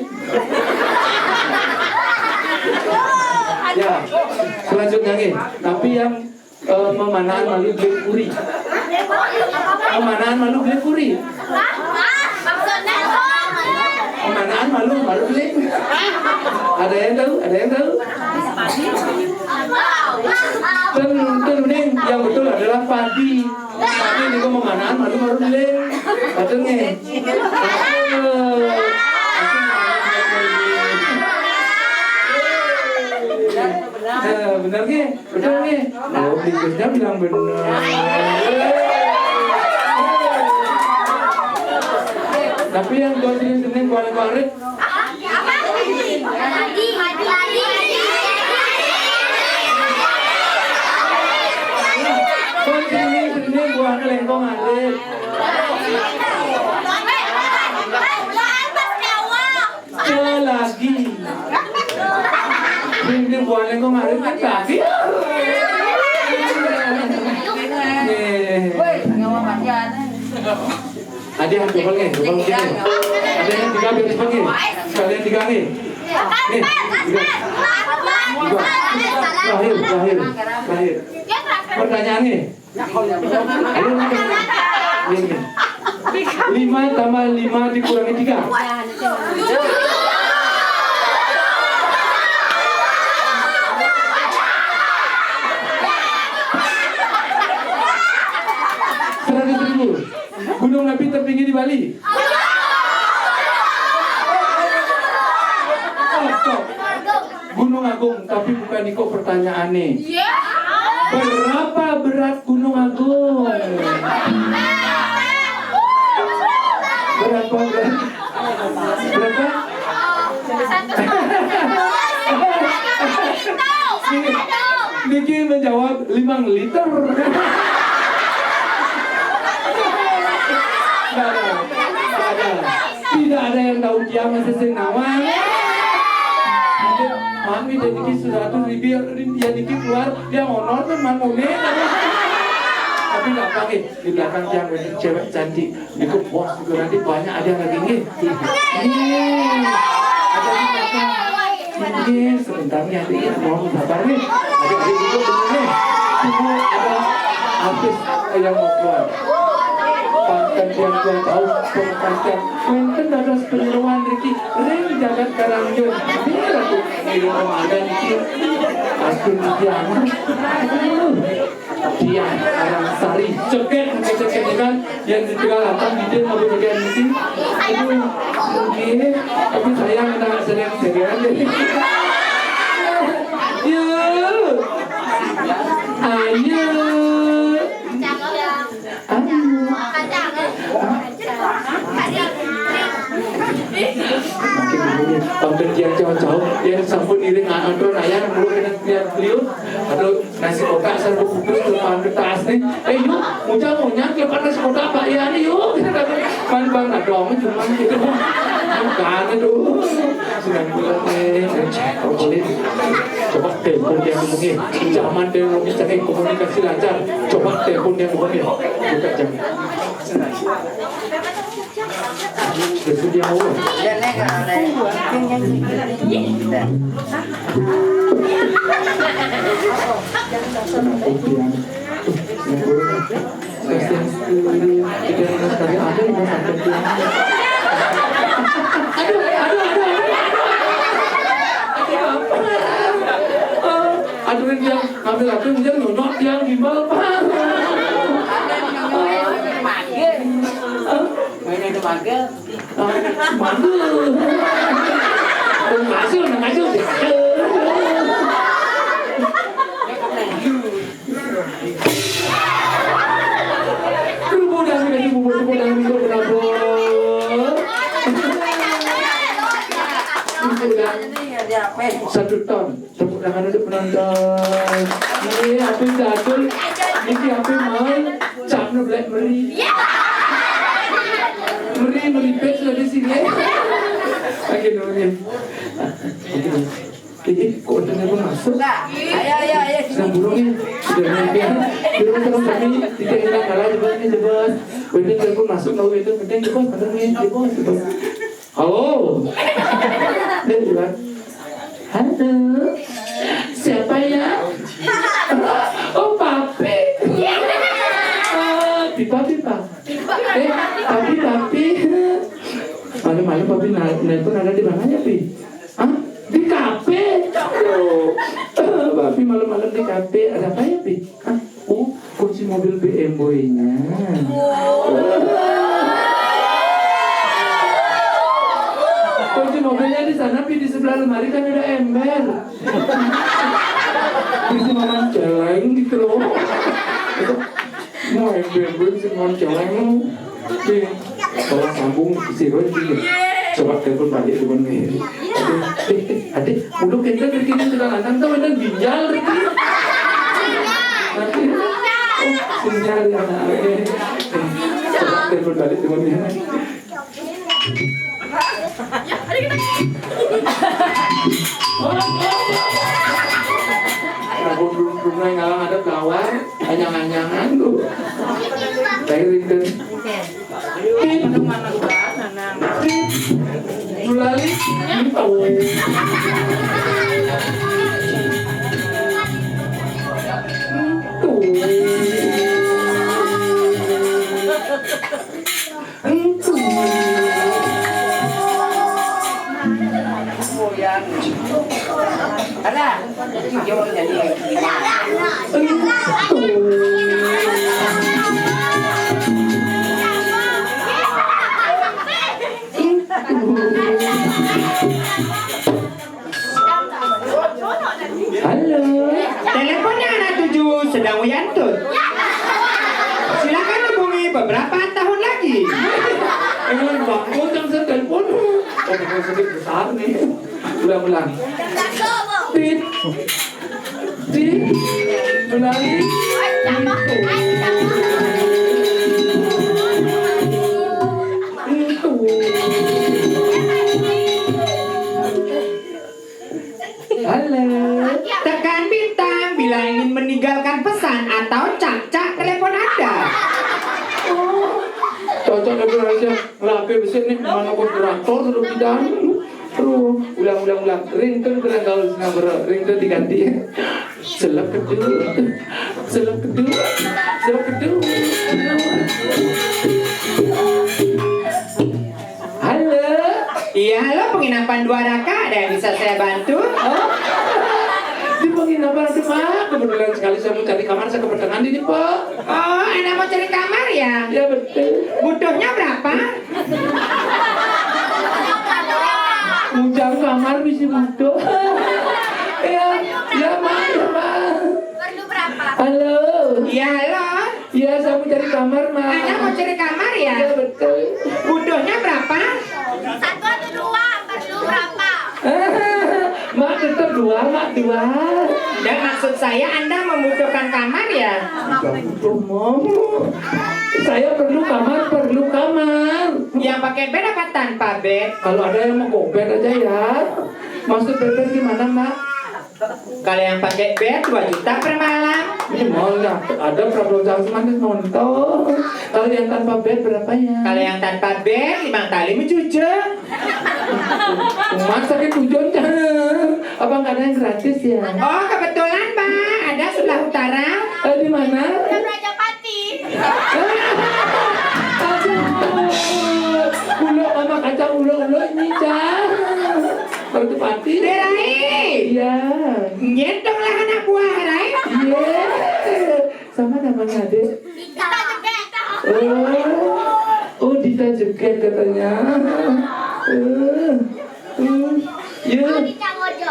Ya, selanjutnya nih. Tapi yang, eh, memanah malu beli kuri. Pemanaan malu beli kuri. Pemanaan malu, malu beli. Ada yang tahu? Ada yang tahu? Ten, ten, Ning, yang betul adalah padi. Tapi ini kok pemanaan malu, malu beli. Betul nggak? Eh, benar nggak? Betul nggak? Oh, berikutnya bilang benar. Tapi yang dua jenis ini, kuarit-kuarit. Kok sini, sini buahnya lengkong arit. Sekali lagi. Ini buahnya kok ngarit kan tadi. Nih. Ada yang double nih, double nih. Ada yang tiga biar cepat nih. Sekalian tiga nih. Nih, tiga. Tiga. Terakhir, terakhir, terakhir. Pertanyaan nih. Ayo, nih, nih. Lima tambah lima dikurangi tiga. Seratus ribu. Gunung Api tertinggi di Bali. Stop, stop. Gunung Agung, tapi bukan iko pertanyaannya. Iya. Berapa berat Gunung Agung? Berapa berat? Berapa? Niki menjawab lima liter. Tidak ada. Tidak ada. Tidak ada yang tahu dia masih sing nawang. Mami dan niki seratus ribu, ya niki keluar, dia honor kan manune. Tapi nggak pakai. Di belakang dia ada cewek cantik. Itu bos itu nanti banyak ada lagi nih. Nih. Ada di belakang. Ini sebentar nih, adik, mohon sabar nih. Adik-adik duduk dulu nih. Tunggu ada artis yang mau keluar. Panten tiang tuan tahu, panten. Wenten dados penyeruan riki ring jagat Karangjung. Ini Ratu Nirung Ramadan iki. Astun Tiang. Aduh. Dian Arangsari, ceket, ceket, ceket, kan? Yang ditinggal apa? Di dia mau bagian ini. Aduh, mungkin. Tapi sayang, kita nggak serius, serius. Yuk. Ayo. Ayo. Makin ini, tampil dia jauh-jauh. Ya, sampun iring, atur, ayah, mulai dengan lihat beliau. Aduh, nasi kotak serbu kukus depan kertas nih. Eh, yuk, muncak, muncak, lepas nasi kotak, Pak, ya, nih, yuk. Kita kan, kan, Bang, ada orang cuma gitu. Bukan itu. Sembilan bulan, eh, eh, boleh. Coba telepon dia hubungi. Zaman teknologi canggih, komunikasi lancar. Coba telepon dia hubungi. Buka jam. Bersedia, oh. Kasihan sekali. Tidak ada sekali, ada yang mau sampai pulang. Aduh, aduh, aduh, aduh. Aduh, aduh, dia ngambil aku, dia nyonok, dia gimbal, Pak. Mainnya di mager. Mager. Masuk, masuk. Rubuh dah, rubuh, rubuh, rubuh, rubuh, rubuh. Rubuh dah. Satu ton. Tepuk tangan untuk penonton. Ini apa yang jadul? Ini apa yang mau? Cap nu black meri. Meri, meri pet sudah di sini. Oke, dulu ya. Oke, dulu. Jadi, kok udah telepon masuk? Ayo, ayo, ayo. Sudah burung ya? Sudah burung ya? Di rumah teman kami, tidak enak kalah, coba ini, coba. Udah telepon masuk, kalau itu penting, coba, bener nih, coba, coba. Halo. Dia bilang, "Halo. Siapa ya?" "Oh, Papi." Oh, di Papi, Pak. Eh, Papi, Papi. Malam-malam Papi nel-, nelpon, ada di mananya, Pi? Hah? Di kafe. Aduh. Papi malam-malam di kafe. Ada apa ya, Pi? Hah? Oh, kunci mobil B M W-nya. Kunci mobilnya di sana, Pi, di sebelah lemari kan ada ember. Bisa makan celeng gitu loh. Mau ember gue bisa makan celeng. Nih, tolong sambung si Roy, iya. Coba telepon balik teman nih. Adik, adik, udah kita bikin kita lanang tuh, udah ginjal gitu. Nanti, oh, sinyal ya, nah, oke. Coba telepon balik teman nih. Nah, belum, belum, belum ngalang ada pelawar, anyang-anyangan tuh. Saya rindu. Mulai. Tuh. Entu. Ada. Entu. Halo. Teleponnya anak tujuh sedang uyantut. Silakan hubungi beberapa tahun lagi. Emang bangkot yang saya telepon. Oh, bukan sedikit besar nih. Ulang-ulang. Tit. Tit. Ulangi. Itu. Halo. Tekan bintang bila ingin meninggalkan pesan atau cak-cak telepon Anda. Oh, cocok itu aja. Rapi besi nih, mana moderator sudah tidak. Aduh, ulang, ulang, ulang. Ringtone kurang gaul, nah, bro. Ringtone diganti. Selak kedua. Selak kedua. Selak kedua. Halo. Iya, halo, penginapan Dua Raka, ada yang bisa saya bantu? Oh. Di penginapan, aduh, Mak, kebetulan sekali saya mau cari kamar, saya kebetulan ini, Pak. Oh, Anda mau cari kamar ya? Ya, betul. Butuhnya berapa? Bujang kamar bisa butuh. Ya, ya, Mak, ya, Mak. Perlu berapa? Halo. Iya, halo. Iya, saya mau cari kamar, Mak. Anda mau cari kamar ya? Iya, betul. Butuhnya berapa? Satu atau dua? Perlu berapa? Mak, tetap dua, Mak, dua. Dan maksud saya, Anda membutuhkan kamar ya? Bukan itu, Mom. Saya perlu kamar, perlu kamar. Yang pakai bed apa tanpa bed? Kalau ada yang mau go bed aja ya. Maksud bed gimana, Mak? Kalau yang pakai bed dua juta per malam. Ini mall ya, ada Prablo Jasman nonton. Kalau yang tanpa bed berapa ya? Kalau yang tanpa bed lima kali mencucuk. Rumah sakit tujuan, apa nggak ada yang gratis ya? Oh, kebetulan, Pak, ada sebelah utara. Eh, di mana? Udah Raja Pati. Aduh, ulo sama kacang ulo-ulo ini, Cang. Kalau Pati. Rai. Iya. Gendong lah anak buah, Rai. Iya. Sama namanya, Dek. Dita Jeget. Oh, oh, Dita Jeget katanya. Eh, eh, ya.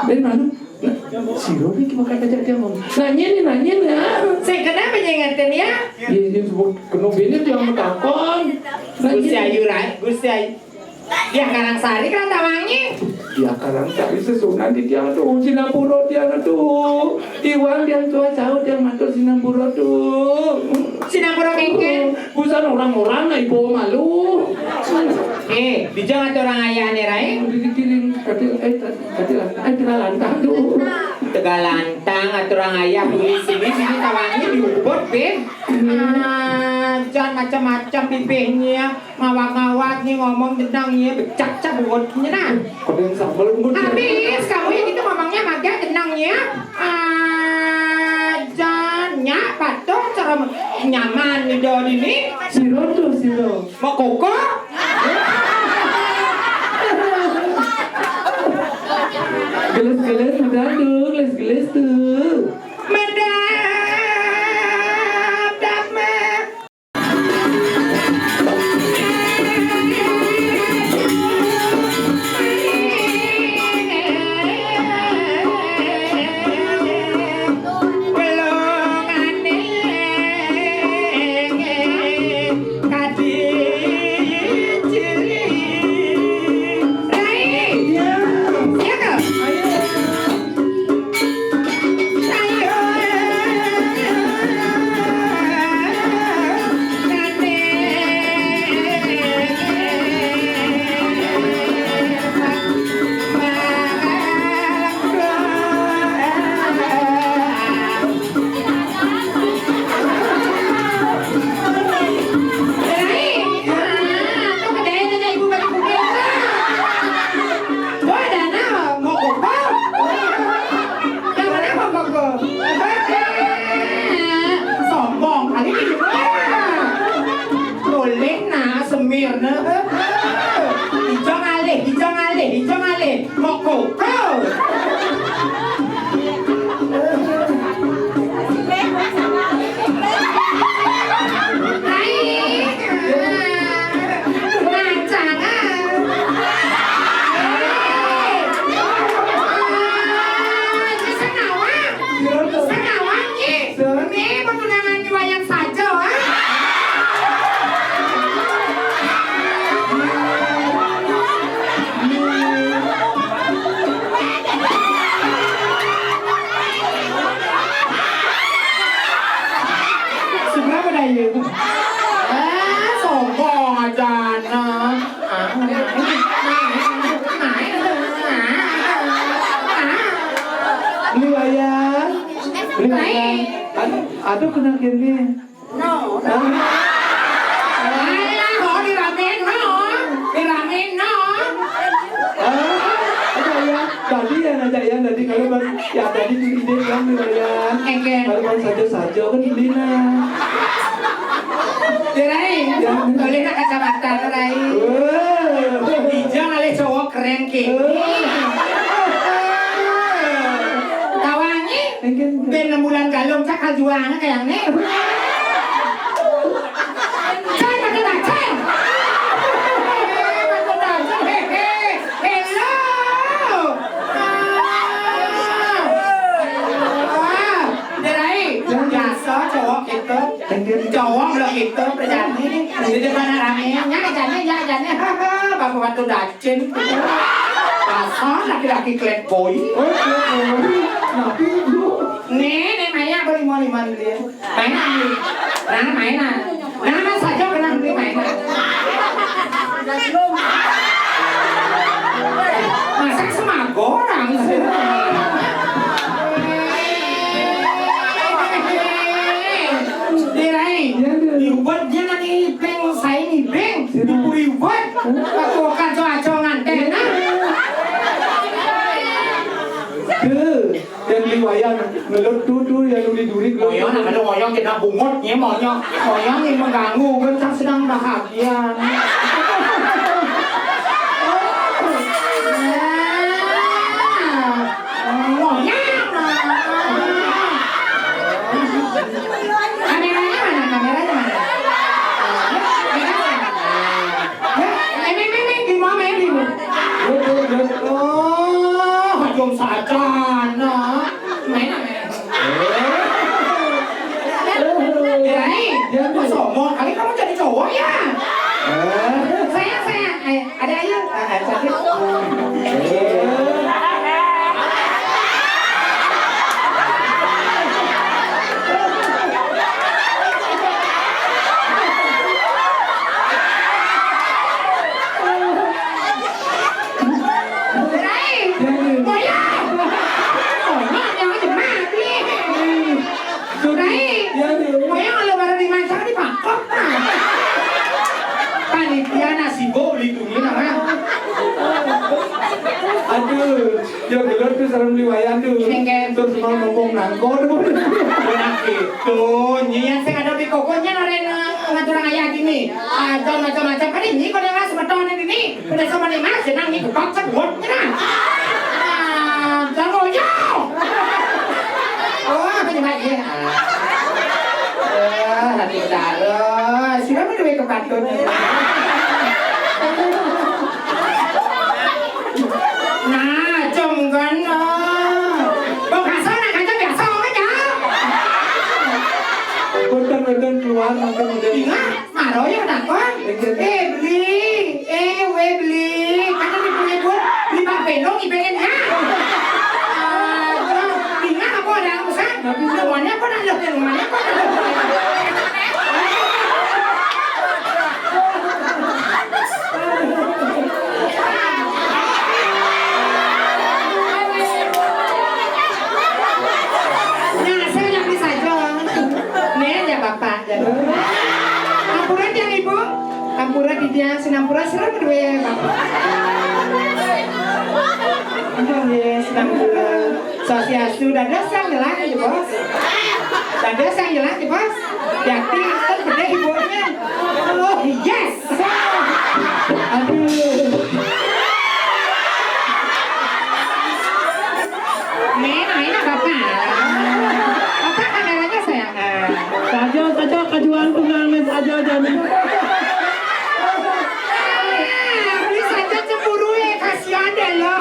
Dari mana? Nah, si Robi gimana kata dia ngomong? Nanya nih, nanya nih, ya. Saya kenapa nyengatin ya? Iya, iya, sebut kenapa ini dia yang takon. Nah, Gusti iya. Ayu, Rai. Gusti Ayu. Ya, Karang Sari, Keratawangi. Ya, Karang Sari sesunan di dia tuh. Sinampura dia tuh. Iwan dia tuh, jauh dia matur sinampura tuh. Sinampura kengkeng. Busan orang-orang, nah, ibu malu. Eh, dijang atau orang ayah nih, Rai? Udah dikirim, kata, eh, kata, eh, Tegalantang tuh. Tegalantang atau orang ayah di sini, sini Tawangi diubut, Beb. Ah, jangan macam-macam bibirnya. Ngawak-ngawak nih ngomong jenang nih, becak-cak buatnya nah. Kau yang sambal buat dia. Habis, kamu yang itu ngomongnya magang jenang nih. Ah, jangan nyak patung Nyaman nih do dini. Siro tu, siro. Mau koko? Gelis-gelis udah tu, gelis-gelis tu. Medap, dap, me. Sombong kali ini. Boleh nah, semir nah. Ijo ngalih, ijo ngalih, ijo ngalih. Mok koko. Hai. Rancangan. Sing nawang. Sing nawang iki. Nih, petunangan wayan saja, ha? Seberapa daya? Eh, sombong aja, nah. Beli wayang. Beli wayang. Aduh, aduh, kena kene. No. Alah, kok diramein, no? Diramein, no? Ah, ada ya. Tadi ya ngajak ya, tadi kalau bang, ya tadi tuh ide kan, ya. Oke. Kalau bang saja-saja kan ini nah. Dirai, ya. Boleh nak kacamata, Rai? Wah. Ijo ngalih cowok keren, Ki. Wah. Tawangi. Enggak, enggak. Ben enam bulan galung cakal juang kayak nih. Cai pakai bacai. Hello. Ah. Ah. Dirai, biasa cowok gitu. Enggak. Cowok lo gitu terjadi. Di depan ramenya, jane, ya, jane. Bapak waktu dacin. Dasar laki-laki playboy. Oh, playboy. Napi itu? Nih, nih, Maya, beli mau lima dia. Mainan nih. Nah, mainan. Nah, saja kena beli mainan. Masa semago orang sih. Dirai, diubah dia nanti ibeng, saya ibeng, dipuri ubah. Aku akan coba-coba nganten, nah. Tuh. Yang di wayang ngelut tuh, tuh, yang nuli duri ngelut. Moyong, tuh. Nah, kalau moyong kena bungut, ya, moyong. Moyong yang mengganggu, kan, tak sedang bahagia. Moyong. Kameranya mana? Kameranya mana? Ya, ini, ini, ini, di mana ini? Oh, hajum saja, nah. Main apa ya? Kirain, gua sombong. Kali kamu jadi cowok ya? Sayang, sayang. Eh, ada ayo. Ah, ah, cantik. Rai, moyong. Moyong yang aja mati. Rai, moyong kalau baru dimancang dipangkok. Panitia nasi bo lindungi nama. Sareng beli wayah tuh. Sing kayak terus mau ngomong nangkor. Enak gitu. Nyian sing ada di kokoknya, naren ngatur ayah gini. Aja macam-macam kan ini, kalau yang semeton ini, udah sama nih, Mas, senang nih, kok cek buat, nah. Ah, jangan yo. Oh, apa nih, Mas? Iya. Eh, hati taruh. Sudah menduwe kepatut. Nah, jonggon. Oh, biasa, nak aja biasa, kan ya? Punten, punten, keluar, mungkin udah. Ingat, maro ya, takon. Eh, beli. Eh, we, beli. Kan ini punya gue, beli bak belong, ibein ya. Ah, ingat apa ada urusan? Semuanya apa nak lo? Semuanya apa nak lo? Nah, saya yang disaja. Nih, ya, Bapak. Ampura tiang Ibu, ampura titiang, sinampura sira kedue Bapak. Nggih, sinampura. Swastiastu, dados sang jelas ya, Bos. Dados sang jelas ya, Bos. Yakti, kan gede ibunya. Oh, yes. Aduh. Nih, main apa, Pak? Apa kameranya, sayang? Saja, saja, kajuan tunggal, Miss, aja, aja, Miss. Ah, beli saja cemburu ya, kasihan deh lo.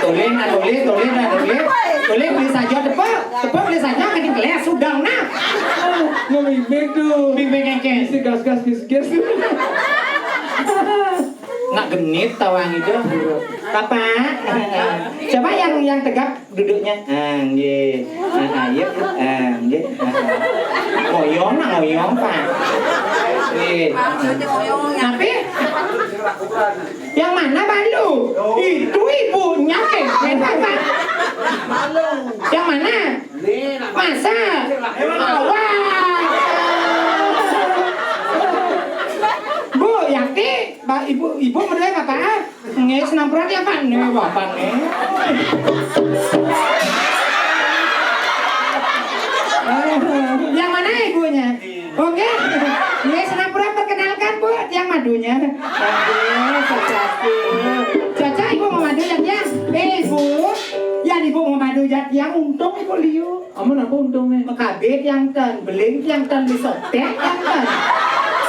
Toleh, nah, toleh, toleh, nah, toleh. Toleh, beli saja, tepuk. Tepuk, beli saja, kan kelas sudah, nah. Nggak bibik tuh. Bibik kengkeng. Isi gas-gas, gas-gas. Nak genit tawang itu. Bapak, coba yang, yang tegap duduknya. Ah, nggih. Ah, ah, iya, Bu. Ah, nggih. Ah, ah. Ngoyong, nak ngoyong, Pak. Nggih. Tapi yang mana malu? Itu ibunya, Pak. Yang mana? Masa? Awas. Bu Yakti, Ba-, Ibu, Ibu menurut Bapak? Nggih, sinampura ya, Pak. Nih, Bapak nih. Yang mana ibunya? Oke. Nggih, sinampura, perkenalkan, Bu, tiang madunya. Oke, satu. Caca, Ibu mau madu ya, tiang? Eh, Ibu, ya, Ibu mau madu ya, tiang, untung Ibu liu. Amun apa untungnya? Mekabit yang ten, beling yang ten, disotek yang ten.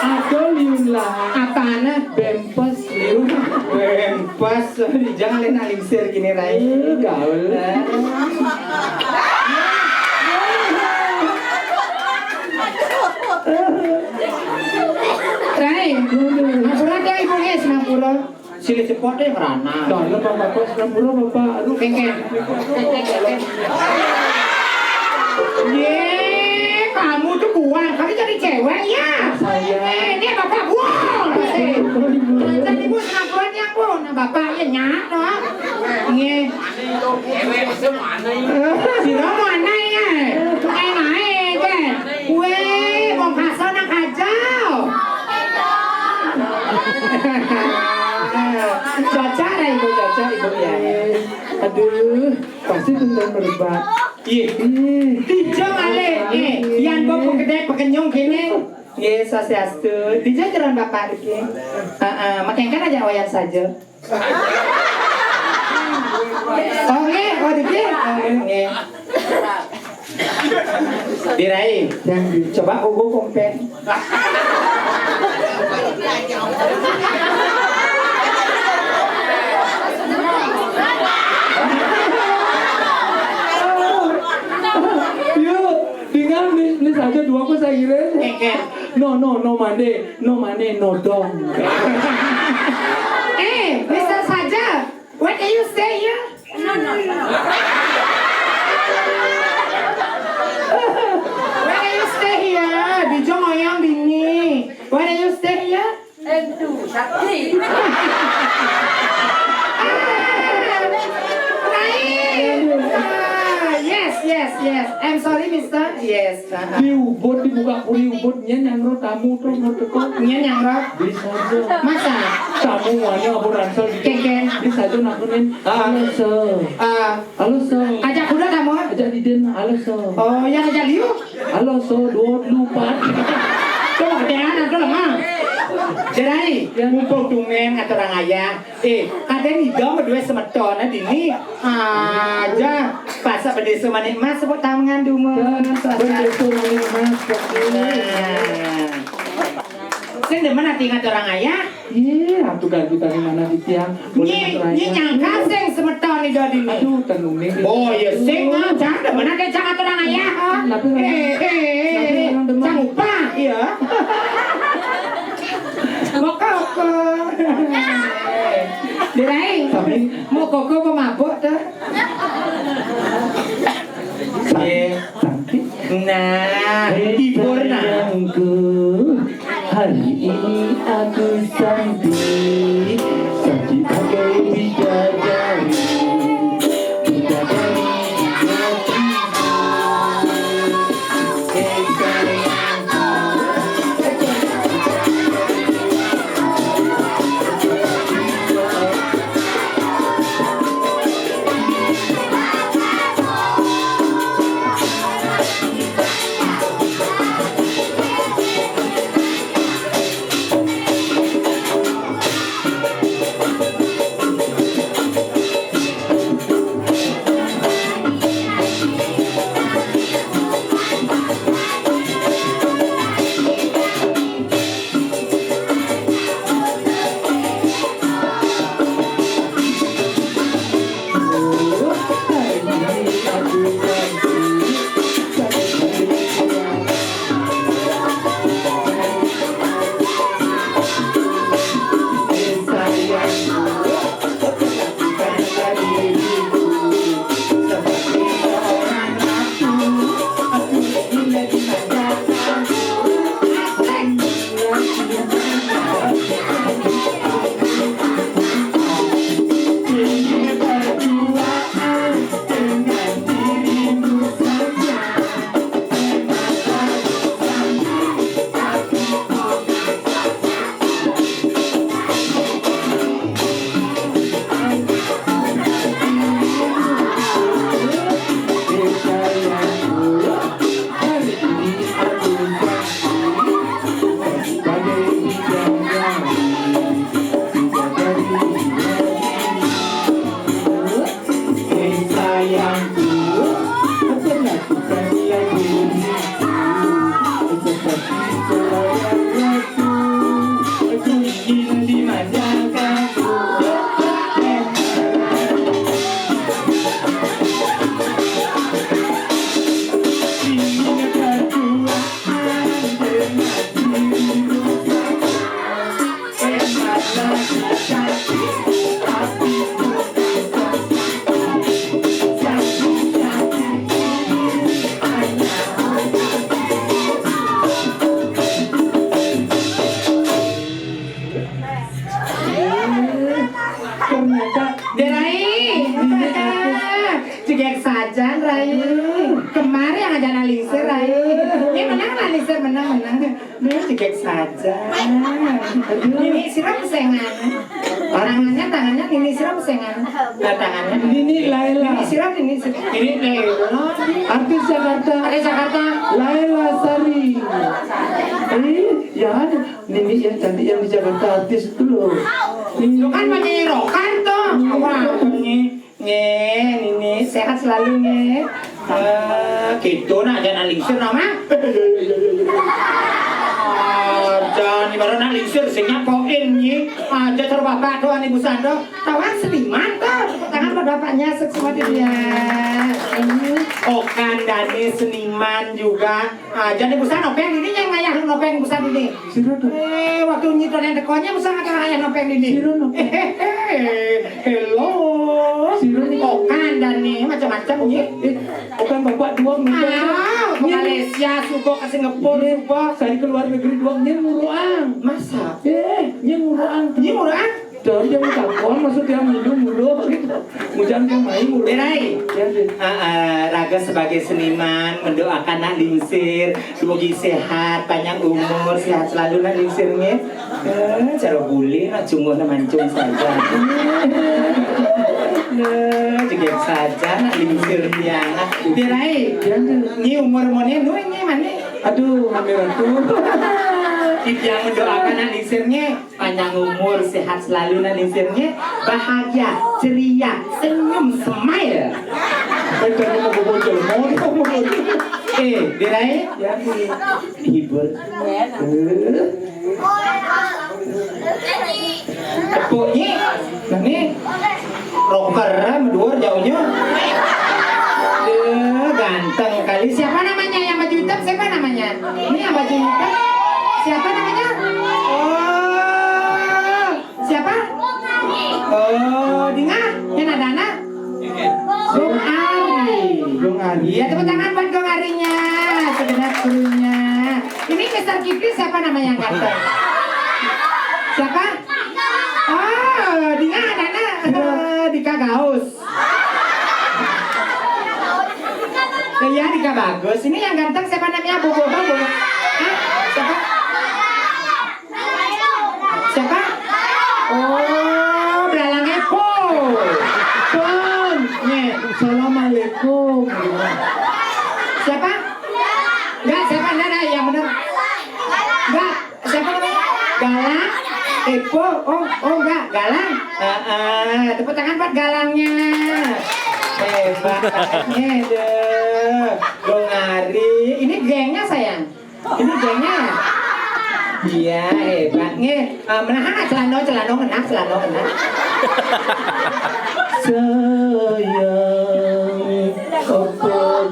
Aduh, liu lah. Apaan? Bempes, liu. Bempes. Jangan lain alingsir gini, Rai. Eh, gaul. Eh. Rai, ampura deh, Ibu, eh, sinampura. Silih cepot deh, merana. Dalam, Bapak, sinampura, Bapak. Aduh. Kengkeng. Ye, kamu tuh buang. Kamu jadi cewek, ya? Saya. Eh, ini Bapak buang. Eh. Jadi, Bu, sinampura, ya, Bu. Nah, Bapak, ya, nyak, no. Nggih. Sira mau aneh, ya? Enak, ya. Weh, wong kaso nak aja. Cocok lah, Ibu, cocok, Ibu, ya. Aduh, pasti tentang berubah. Iya. Ih. Tijo malih. Eh, yan kok gede pekenyung gini. Nggih, swastiastu. Tijo jalan Bapak iki. Heeh, makengken aja wayan saja. Oh, nggih, oh, nggih. Oh, nggih. Dirai, coba ugu kompen. Yuk, tinggal nih, nih saja dua aku saya kira. Kengkeng. No, no, no mande, no mande, no dong. Eh, bisa saja. What do you say here? No, no, no. What do you say here? Bijong oyang bini. What do you say here? Entu, sakti. Ah, right. Ah, yes, yes, yes. I'm sorry, Mister. Yes. Uh-huh. Di Ubud, di muka puri Ubud, nyén nyang ro tamu to, ro teko. Nyén nyang ro? Beli saja. Masa? Tamu wanya abu ransel di Kénkén. Beli saja nakunin. Ah. Halo, so. Ah. Halo, so. Ajak kuda tamu? Ajak didin. Halo, so. Oh, yang ajak liu? Halo, so. Dua lupa. Tuh, kedengaran tuh lemah. Jerai, ya. Mumpung tumén kata orang ayah. Eh, ada nih dong berdua semeton dini. Aja, pas apa desa manik mas sebut tangan dulu. Bendesa manik mas, betul. Nah. Sing demen ati ingat orang ayah. Iya, atuh gantutane mana di tiang. Nyi, nyi nyangka sing semeton nih dodi nih. Aduh, tenung nih. Oh iya, sing ah, jangan demen ati jangan orang ayah. Ah. Tapi eh, eh, eh, eh, jangan demen. Jangan lupa, iya. Mau koko. Dirai. Tapi mau koko mau mabuk tuh. Nah, hibur nah. Sayangku, hari ini aku cantik, cantik bagai bidadari, bidadari di hatimu. Hei sayangku, Ternyata Derai, cegek sajan, Rai. Kemarin yang ada nalingsir, Rai. Ini menang nalingsir, menang, menang. Ini cegek saja. Ini siram sengan. Tangannya, tangannya ini siram sengan. Nah, tangannya. Ini Laila. Ini siram, ini siram. Ini Laila. Artis Jakarta. Artis Jakarta. Laila Sari. Ini ya, Nini yang cantik yang di Jakarta artis itu loh. Lu kan penyanyi rokan tuh. Wah, ini. Nge, Nini, sehat selalu, Nge. Eh, gitu, nak, jangan lingsir, nak, Mak. Aja, nih baru nak lingsir, sing nyapoin, nyi. Aja, cara bapak doang, ibu sando. Tawan seniman, tuh. Tepuk tangan buat bapaknya, sukses buat dia. Okan Dani seniman juga. Ah, jadi busan nopeng ini yang ngayah nopeng busan ini. Sira to? Eh, waktu nyito nang tekonnya busan ada ngayah nopeng ini. Sira nopeng? Hello. Sira nopeng? Okan Dani macam-macam nih. Eh, okan bapak doang nopeng. Ah, ke Malaysia, suka ke Singapura, suka. Saya ke luar negeri doang, nyén nguruang. Masa? Eh, nyén nguruang. Nyén nguruang? Jangan, jangan takon, maksudnya mulu, mulu gitu. Mujan yang main mulu. Berai. Ya, deh. Ah, ah, Raga sebagai seniman mendoakan Nak Lingsir, dumugi sehat, panjang umur, sehat selalu Nak Lingsir nggih. Eh, cara boleh nak cungguh nak mancung saja. Nah, juga saja Nak Lingsir tiang. Berai. Ya, deh. Ini umur mone nu ini mane? Aduh, hampir ratu. Tiang mendoakan Nak Lingsir nggih. Panjang umur, sehat selalu Nak Lingsir nggih. Bahagia, ceria, senyum, smile. Eh, jangan mau bocor, mau bocor. Eh, Berai, ya, hibur. Eh. Tepuknya, nah nih, rocker, eh, menduar jauhnya. Deh, ganteng kali. Siapa namanya yang baju hitam? Siapa namanya? Ini yang baju hitam. Siapa namanya? Oh. Siapa? Oh, Dinga. Yang ada anak? Gung Ari. Gung Ari. Iya, tepuk tangan buat Gung Arinya. Segenap krunya. Ini Mister Kipri siapa namanya yang ganteng? Siapa? Oh, Dinga ada anak. Dika Gaus. Iya, Dika Bagus. Ini yang ganteng siapa namanya? Bobo, Bobo. Hah? Siapa? Siapa? Oh, belalangnya Po. Pon. Nih. Assalamualaikum. Siapa? Enggak, siapa? Enggak, enggak, yang benar. Enggak, siapa namanya? Galang? Epo? Oh, oh enggak, Galang. Heeh, tepuk tangan buat Galangnya. Hebat, hebatnya deh. Gung Ari. Ini gengnya sayang. Ini gengnya. Iya, hebat nggih. Eh, menahan celana, celana ngenah, celana ngenah. Sayang, apa kau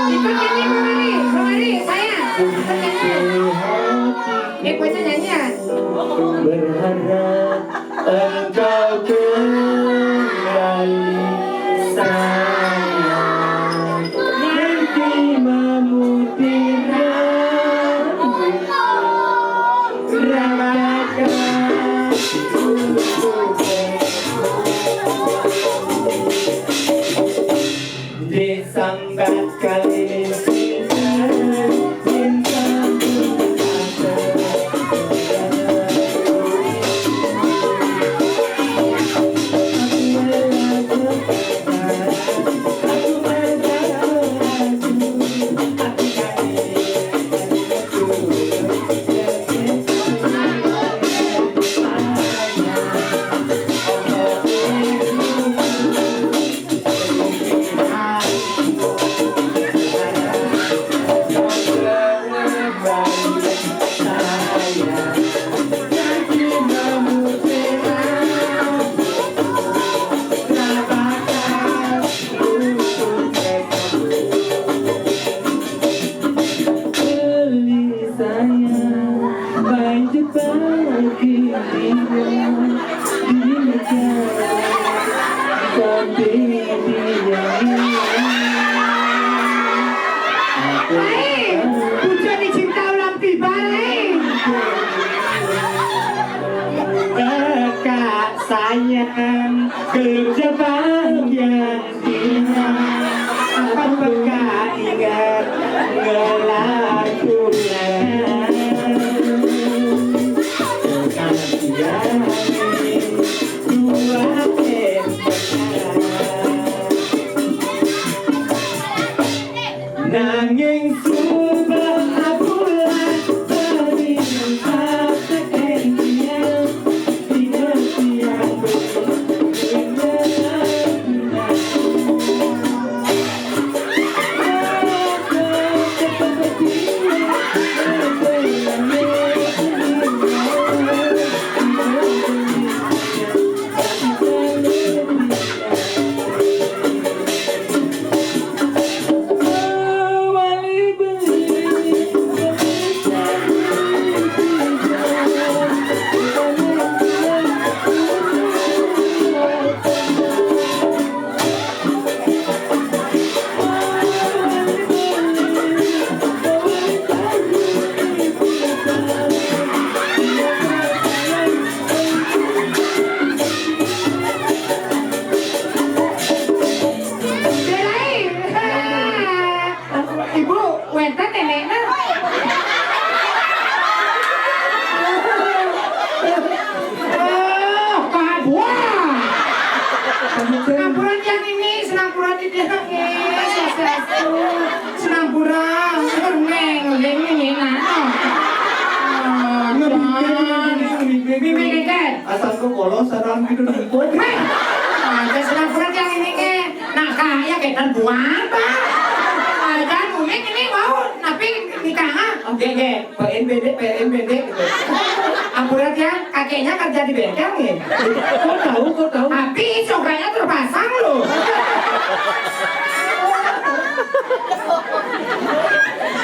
ikut ini kemari, kemari, sayang. Ikut nyanyi. Ikut nyanyi ya. Berharap engkau kembali sayang. Nanti memutih rambut, rambutkan untuk disambat kali cinta, cinta. Beli sayang, main cepat giliran di negara sampai dia. Hei, puja dicinta ulang tiba, hei. Kakak sayang, geluk jabang ya. Apakah ingat ngelakukan kasihan dua empat? Nanging suba abulan tadi. Wénten nénékna. Oh, Pak Buah. Ampura tiang niki, sinampura titiang nggih, swastiastu. Sinampura, Néng, Néng niki, nah. Oh, Néng, Néng. Mimik, Néng. Asal kok polos, sareng gitu, nipun. Wéh, aja sinampura tiang niki nggih. Nah, kaya kénten buang, Pak. Aja Mimik niki wau, napi nikah, ah? Nggih, nggih. P N B D, P N B D gitu. Ampura tiang, kakeknya kerja di bengkel nggih. Kok tahu, kok tahu? Tapi congkaknya terpasang loh.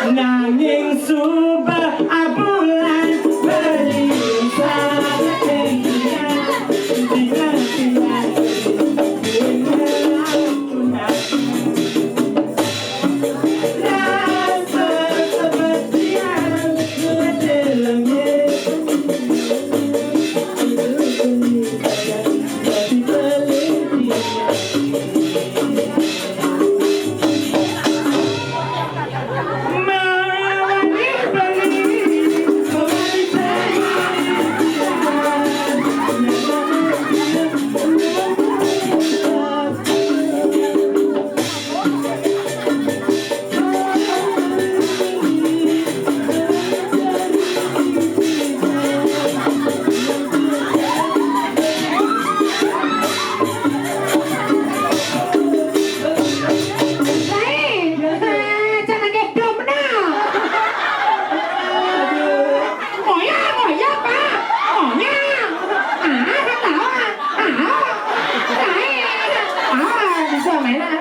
Nanging suba abulan beli salah tinggal, tinggal, tinggal. Lain, jangan gedom nah. Ngoyak, ngoyak, Pak. Ngoyak. Ah, kan tahu, ah. Ah. Lain. Ah, bisa main, ah.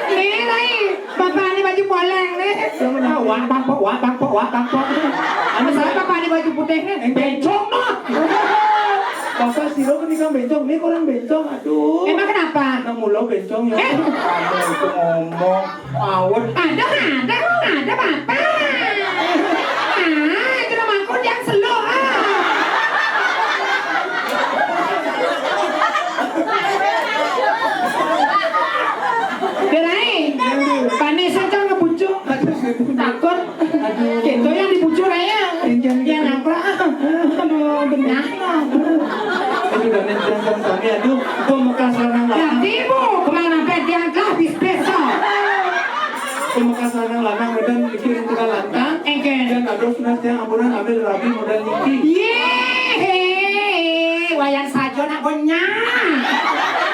Nih, lain. Bapak ini baju poleng nih. Ah, wak bangkok, wak bangkok, wak bangkok. Anu saya bapak ini baju putih nih. Bencong mah. Bapak sira menika bencong, nih kurang bencong. Aduh. Emang kenapa? Nang mula bencong ya. Eh. Aduh, itu ngomong. Mawon. Ada, ada, ada bapak. Ah, itu nama aku yang selo. Ah. Gerai, panis kan ngebujuk. Takut. Aduh. Gitu yang dibujuk aja. Yang nangkrak. Aduh, benar. Aduh, dan yang sami, aduh, pemekas lanang. Ganti bu, kemana pet yang telah bis besok. Pemekas lanang-lanang model niki ring tegal lantang. Engken. Yen kados menawi tiyang ampura ngambil rabi model niki. Yé, hé, wayan saja nak bonyah.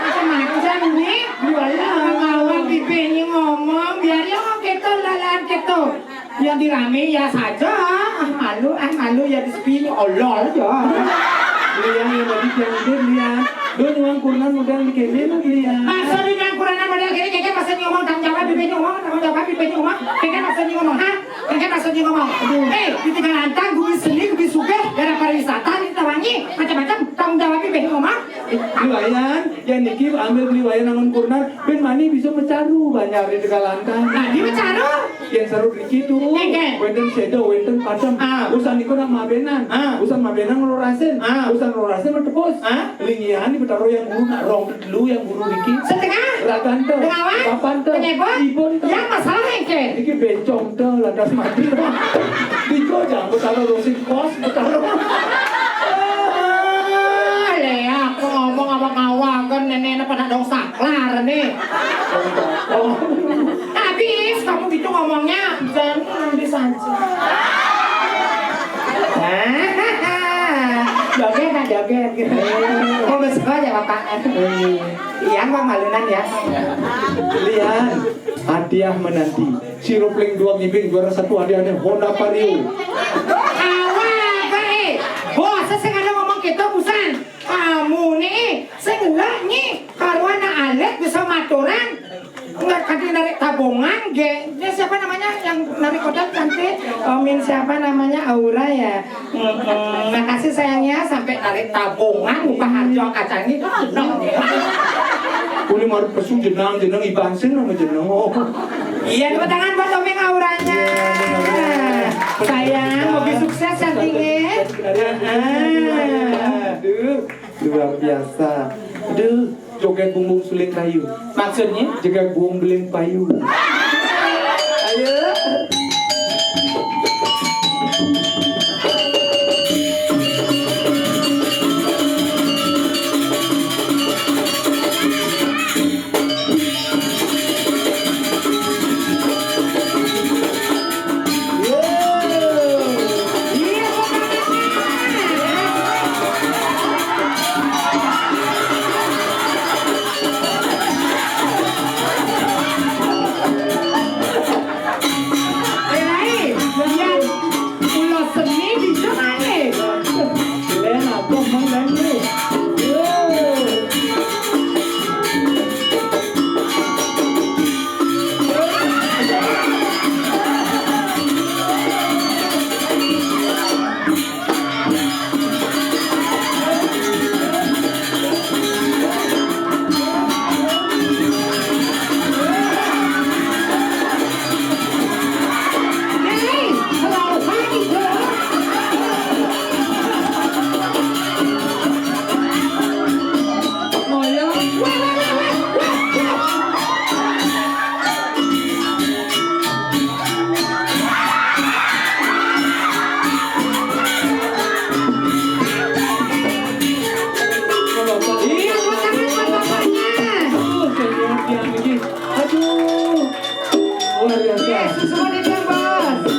Macam-macam nih. Wayan. Ngawang bibirnya ngomong, biar ya gitu, lalan gitu. Yang dirame ya saja, ah malu, ah malu ya di sepi, olol aja. Lian, yang tadi tiang ide, Lian. Do nyuang kurenan model di kene, Lian. Masa di nyuang kurenan model kene, kene masa nyuang tanggung jawab, bibir nyuang, tanggung jawab, bibir nyuang. Kene masa nyuang, ha? Kene masa nyuang. Aduh. Eh, di tegal lantang, gumi seni, gumi sugih, daerah pariwisata, di Tawangi, macam-macam, tanggung jawab, bibir nyuang. Liwayan, ya niki ambil Liwayan angon kurenan, ben mani bisa mecaru banjar di tegal lantang. Nah, di mecaru? Yang seru di situ, wénten séda, wénten padem. Ah. Usan niku nak mabenan. Ah. Usan mabenan ngelorasin. Ah. Usan ngelorasin metepus. Ah. Lingian di Betara yang guru nak rong telu yang guru niki. Setengah? Ragante. Pengawan? Papante. Penyebut? Ibun te. Yang masalah engke? Iki bencong te lantas mati. Diko jangan Betara rosing kos, Betara. Ah, le, aku ngomong apa ngawaken, nenek pada dong saklar nih. Oh. Habis kamu gitu ngomongnya. Jangan habis aja. Joget, nah, joget. Mau besok aja, Bapak. Iya, Bang, malunan ya. Lian, hadiah menanti. Si Rupling dua ngibing juara satu hadiahnya Honda Vario. Awak, eh. Bos, sing ada ngomong gitu, busan. Kamu nih, sing lek nyi, karuan alit bisa maturan. Enggak, tadi narik tabungan, ge. Dia siapa namanya yang narik kotak cantik? Omin siapa namanya? Aura ya? Mm-mm. Makasih sayangnya, sampai narik tabungan, upah harga kacang ini. No. Kuli marut pesu jenang, jenang ibansin nama jenang. Oh. Iya, tepuk tangan buat Omin Auranya. Iya, benar. Sayang, lebih sukses cantiknya. Benar. Heeh. Aduh, luar biasa. Aduh, joget bumbung suling kayu. Maksudnya? Joget bumbung beling payu. Luar biasa. Yesus, semua dibilang, Bos.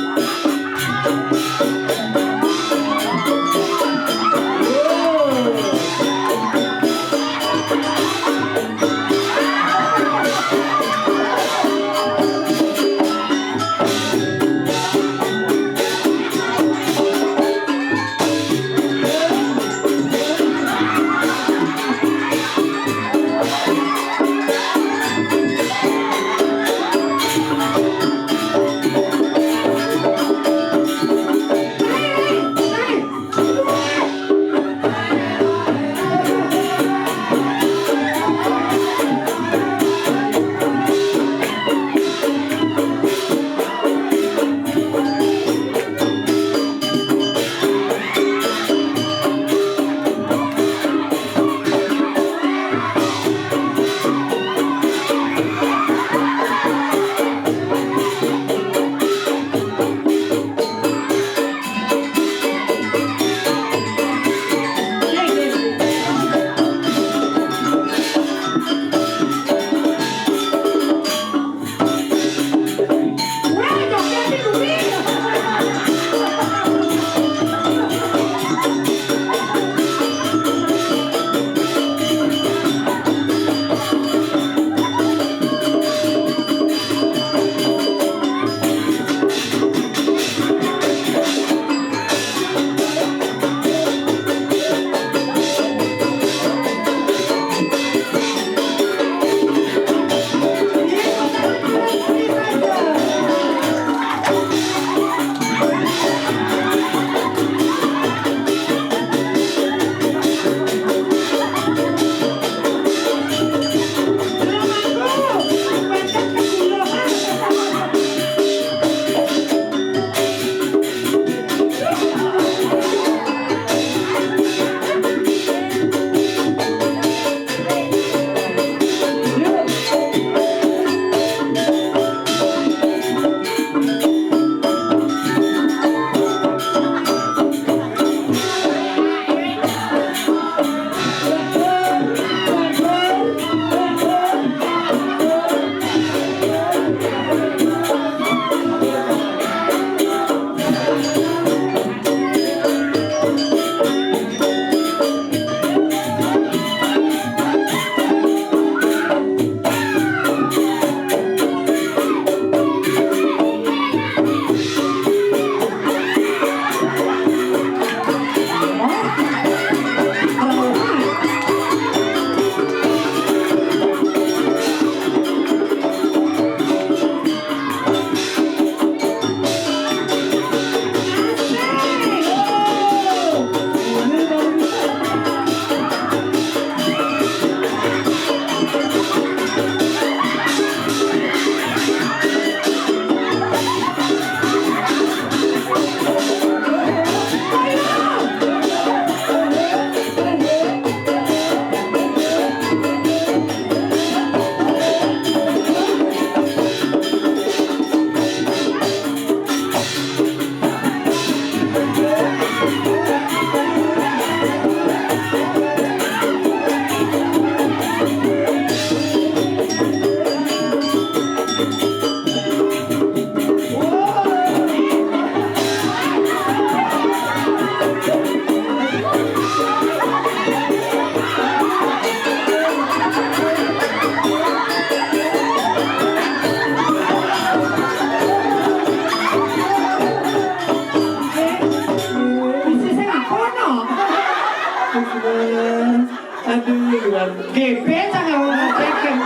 Aduh, luar G P sama orang cekin.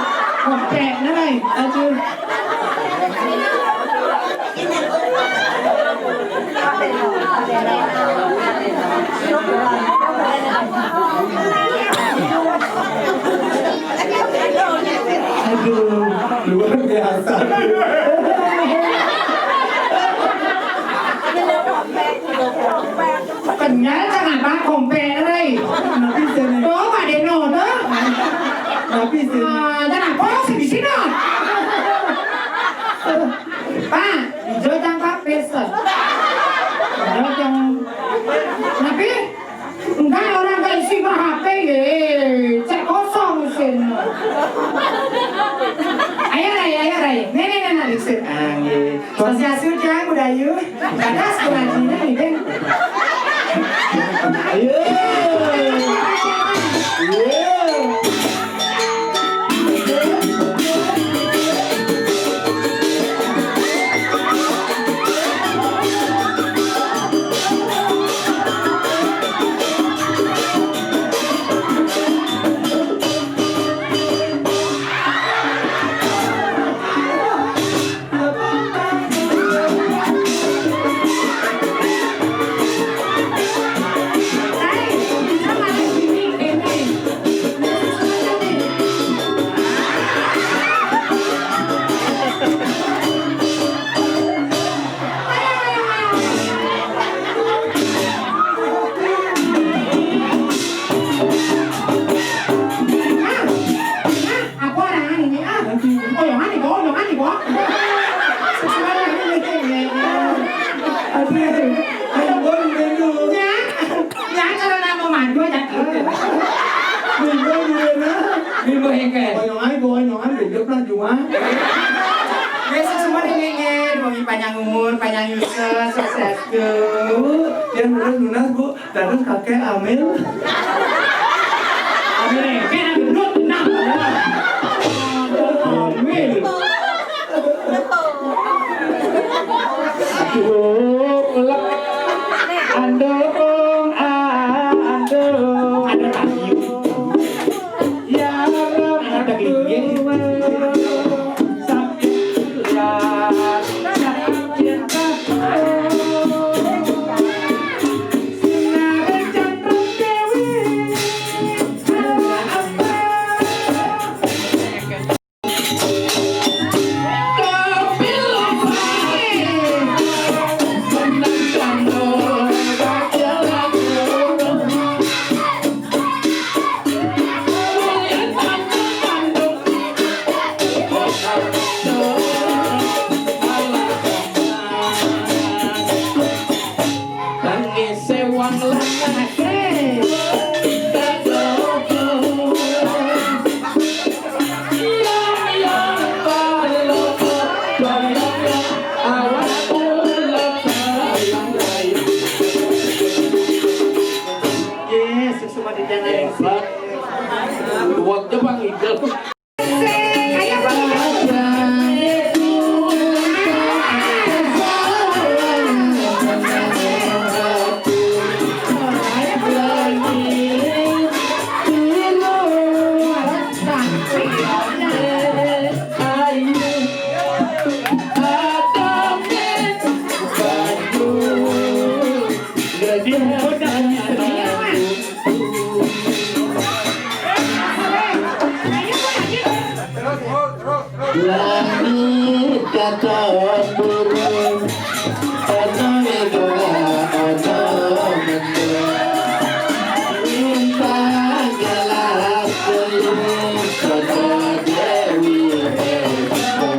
Kompek, nah, aduh. Aduh, luar biasa. Kenyal sangat bang kompek, Rey. Napi sini? Tuh, Pak Deno, tuh. Napi sini? Ah, jangan apa sih di sini? Pak, hijau jangan kapes, tuh. Hijau jangan. Napi? Enggak, orang gak isi H P, ye. Cek kosong sini. Ayo, Rey, ayo, Rey. Nih, nih, nih, nih. Sip, ah, nggih. Swastiastu, Kang Budayu. Dados pengajian niki. Ayo. Ayo. Apa orang ini, ah? Oyongan nih, Bo, oyongan nih, Bo. Aduh, ayo, Bo, dulu. Ya, ya, kalau nama madu aja gitu. Bimbo dulu, nah. Bimbo hengke. Oyongan, Bo, oyongan, bejok lah, cuma. Besok semua dingin, wangi panjang umur, panjang yusel, sukses. Tuh, yang bener lunas, Bu. Terus kakek Amil. Amil, eh, kan gendut, nah. Amil. Aduh, ulek. Andung, ah, andung. Ada kayu. Ya, ada kayu. Tangis sewang lanang. Yes, semua di jalan. Hebat. Dua Jepang itu. Langit katon burung, ana ing ora ana mendung. Lintang gelap gelung, ana Dewi ing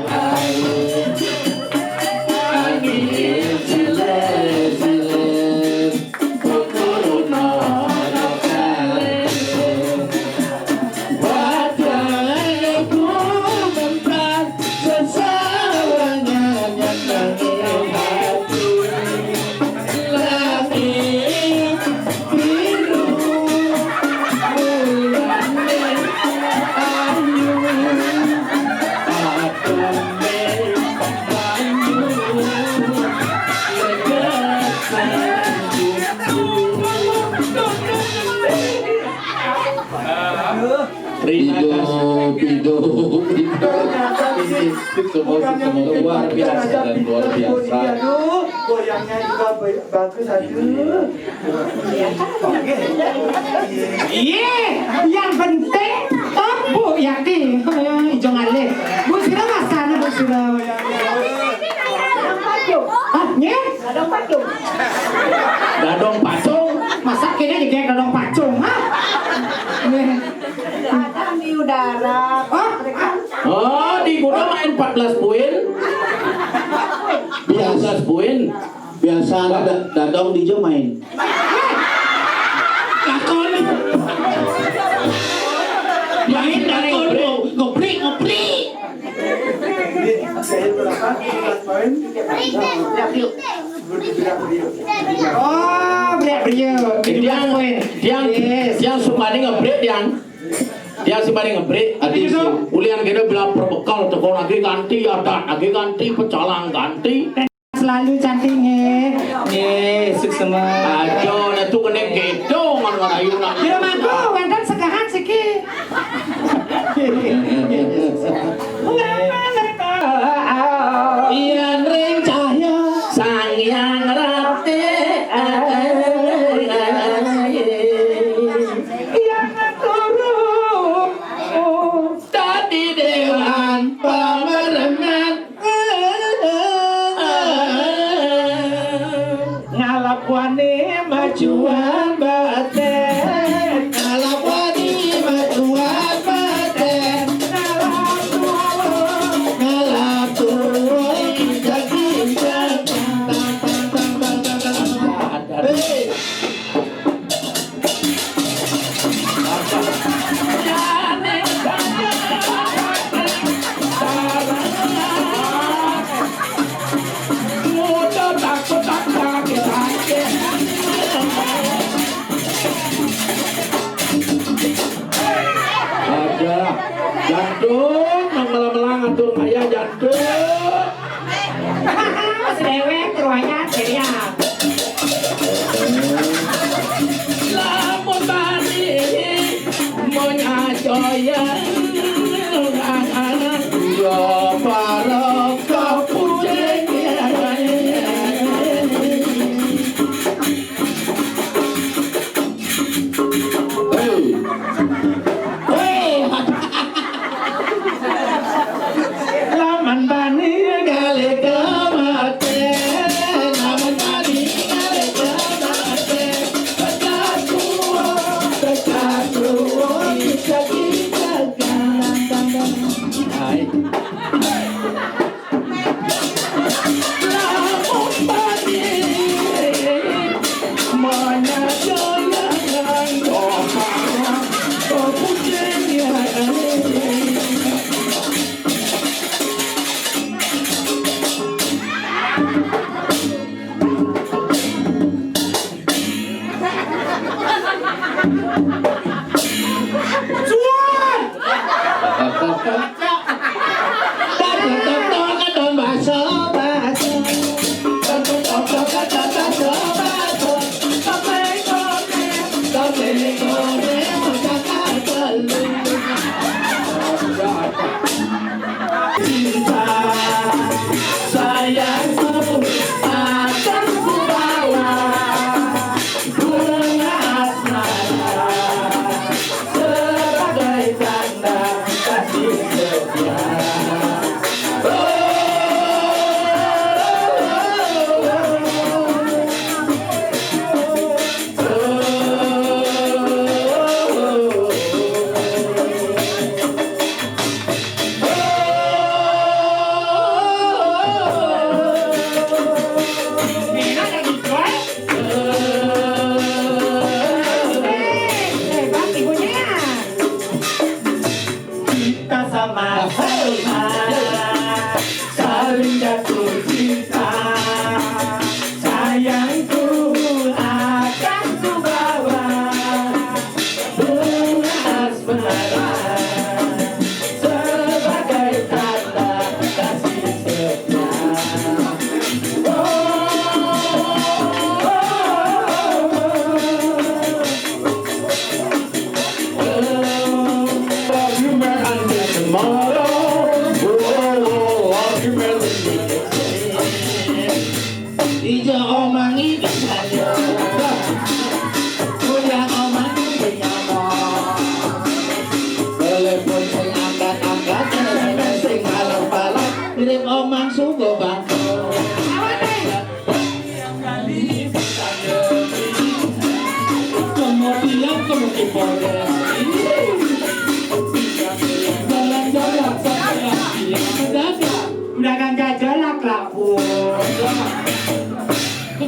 ayu. Angin silih-silih. Hidup, hidup, hidup. Ini semua, semua luar biasa dan luar biasa. Aduh, goyangnya juga ba-, bagus, aduh. Iya, yang penting, oh, Bu Yati, ijo ngalih. Bu sira masana, Bu sira. Ah, nggih? Dadong pacung. Dadong pacung? Masa kene jadi dadong pacung, ha? Nggih. Ada di udara. Oh, di kuda main empat belas poin. Biasa poin. Biasa ada da-, dadong di jo main. Lakon. Main lakon, ngoprik, ngoprik. Oh, Brek Brio. Tiang, tiang, tiang sumbani ngebrék, tiang. Tiang sumbani ngebrék. Ati itu. Ulian kene bila perbekel teko lagi ganti adat, lagi ganti pecalang, ganti. Selalu cantik nggih. Nggih, suksma. Aja nek tu kene gedong ngan ngerayu nak. Kira mangko wonten segahan siki. Iran ring cahya Sang Hyang Rati. Yang turu dadi dewan pamerenan. Ngalap wani majuan batin. Ngalap wani majuan batin. Ngalap tuwuh. Ngalap tuwuh. Injak-injak. Hei. Ada jaduk nang melang-melang atur kaya jaduk. Mas dewek ruwayat ya. Lamun bani menyajaya ya para kaputing. Hei. Hei. Lamun bani ngalih kematian, lamun bani ngalih kematian, pecah dua, pecah dua, bisa kita. Hai. Cinta sayangku akan kubawa bunga asmara sebagai tanda kasih setia. Oh, oh, oh, oh. Kita sama-sama saling jatuh cinta. Sayangku akan kubawa bunga asmara sebagai tanda kasih setia. Oh, oh, oh, oh, oh. Ijo omang iki saja. Kuyang omang iki nyapa. Telepon sing angkat-angkat, SMS sing balas-balas, mirip omang sungguh bangga. Kemudian kemudian jalan-jalan sampai akhirnya mendadak. Udah kan jajalak lah, Bu.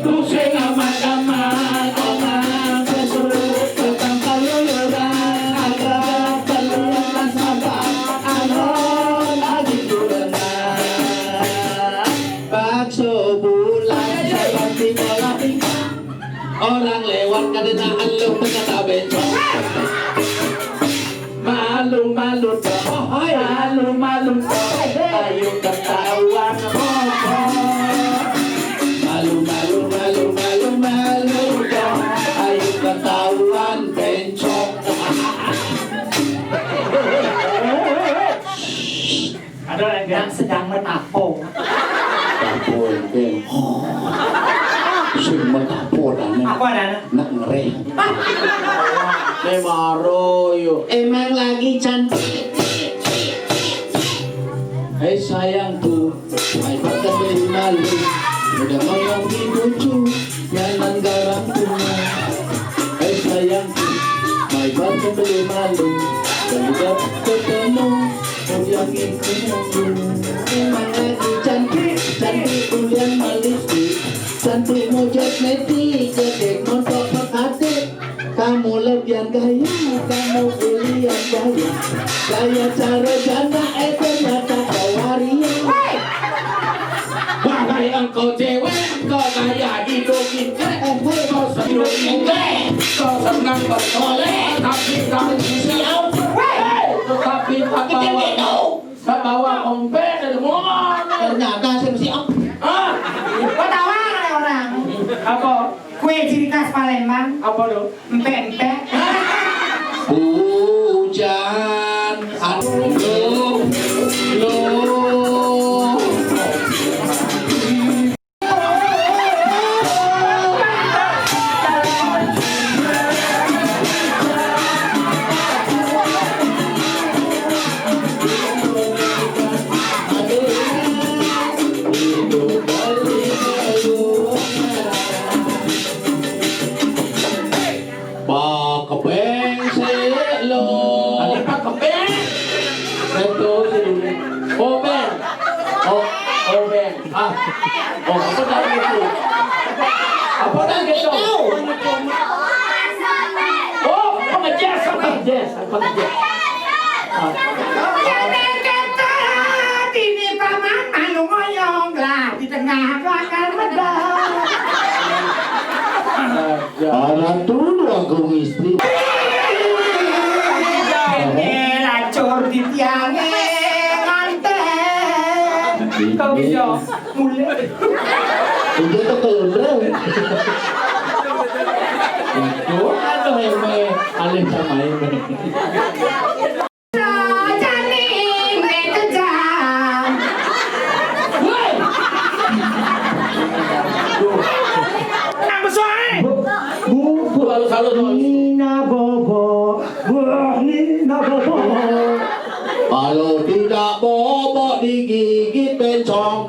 Pusing amat-amat, orang kesuruh tetang keluyuran, ada keluyuran sabar, ada lagi kurangan. Orang lewat kada nak elu kata bencong. Malu-malu dong, malu-malu dong. Ayo ketahuan bobok. Malu-malu, malu-malu, malu dong. Ayo ketahuan bencong. Ada lagi yang sedang metapo. Tapo ente. Sing metapo dana. Apa dana? Nak ngereh. Memaro yo. Emang lagi cantik. Hei sayangku, mai bakal beli malu. Udah mau yang dibucu, jangan garang tuh. Hei sayangku, mai bakal beli malu. Udah ketemu. Ulian itu nunggu. Memang lagi cantik, cantik ulian malisti. Cantik mujud neti, jadi montok pekati. Kamu lebihan gaya, kamu ulian gaya. Gaya cara janda, eh, ternyata kau waria. Wahai engkau cewek, engkau gaya hidup indah. Eh, hei. Kau senang bersolek, tapi kau siap. Tetapi tak bawa, tak bawa ompe dari mana? Ternyata saya mesti apa? Ah, kau tahu ada orang. Apa? Kue ciri khas Palembang. Apa tuh? Empek-empek. Hujan. Aduh. Loh. Pakebeng sik lo. Ada pakebeng. Betul sih dulu. Obeng. Oh, obeng. Ah. Oh, apa tadi itu? Apa tadi itu? Oh, pengejas, pengejas, pengejas. Ah. Ini paman malu ngoyong lah di tengah bakal medal. Anak tuh dua gong istri. Ini lacur di tiangnya nganten. Kau bisa mulai. Itu tuh kelundrung. Itu ada yang alih sama ini. Jani, itu jam. Woi. Nang besoe. Bu, bu, bu. Halus, halus, halus. Nina bobo, bu, Nina bobo. Kalau tidak bobok digigit bencong.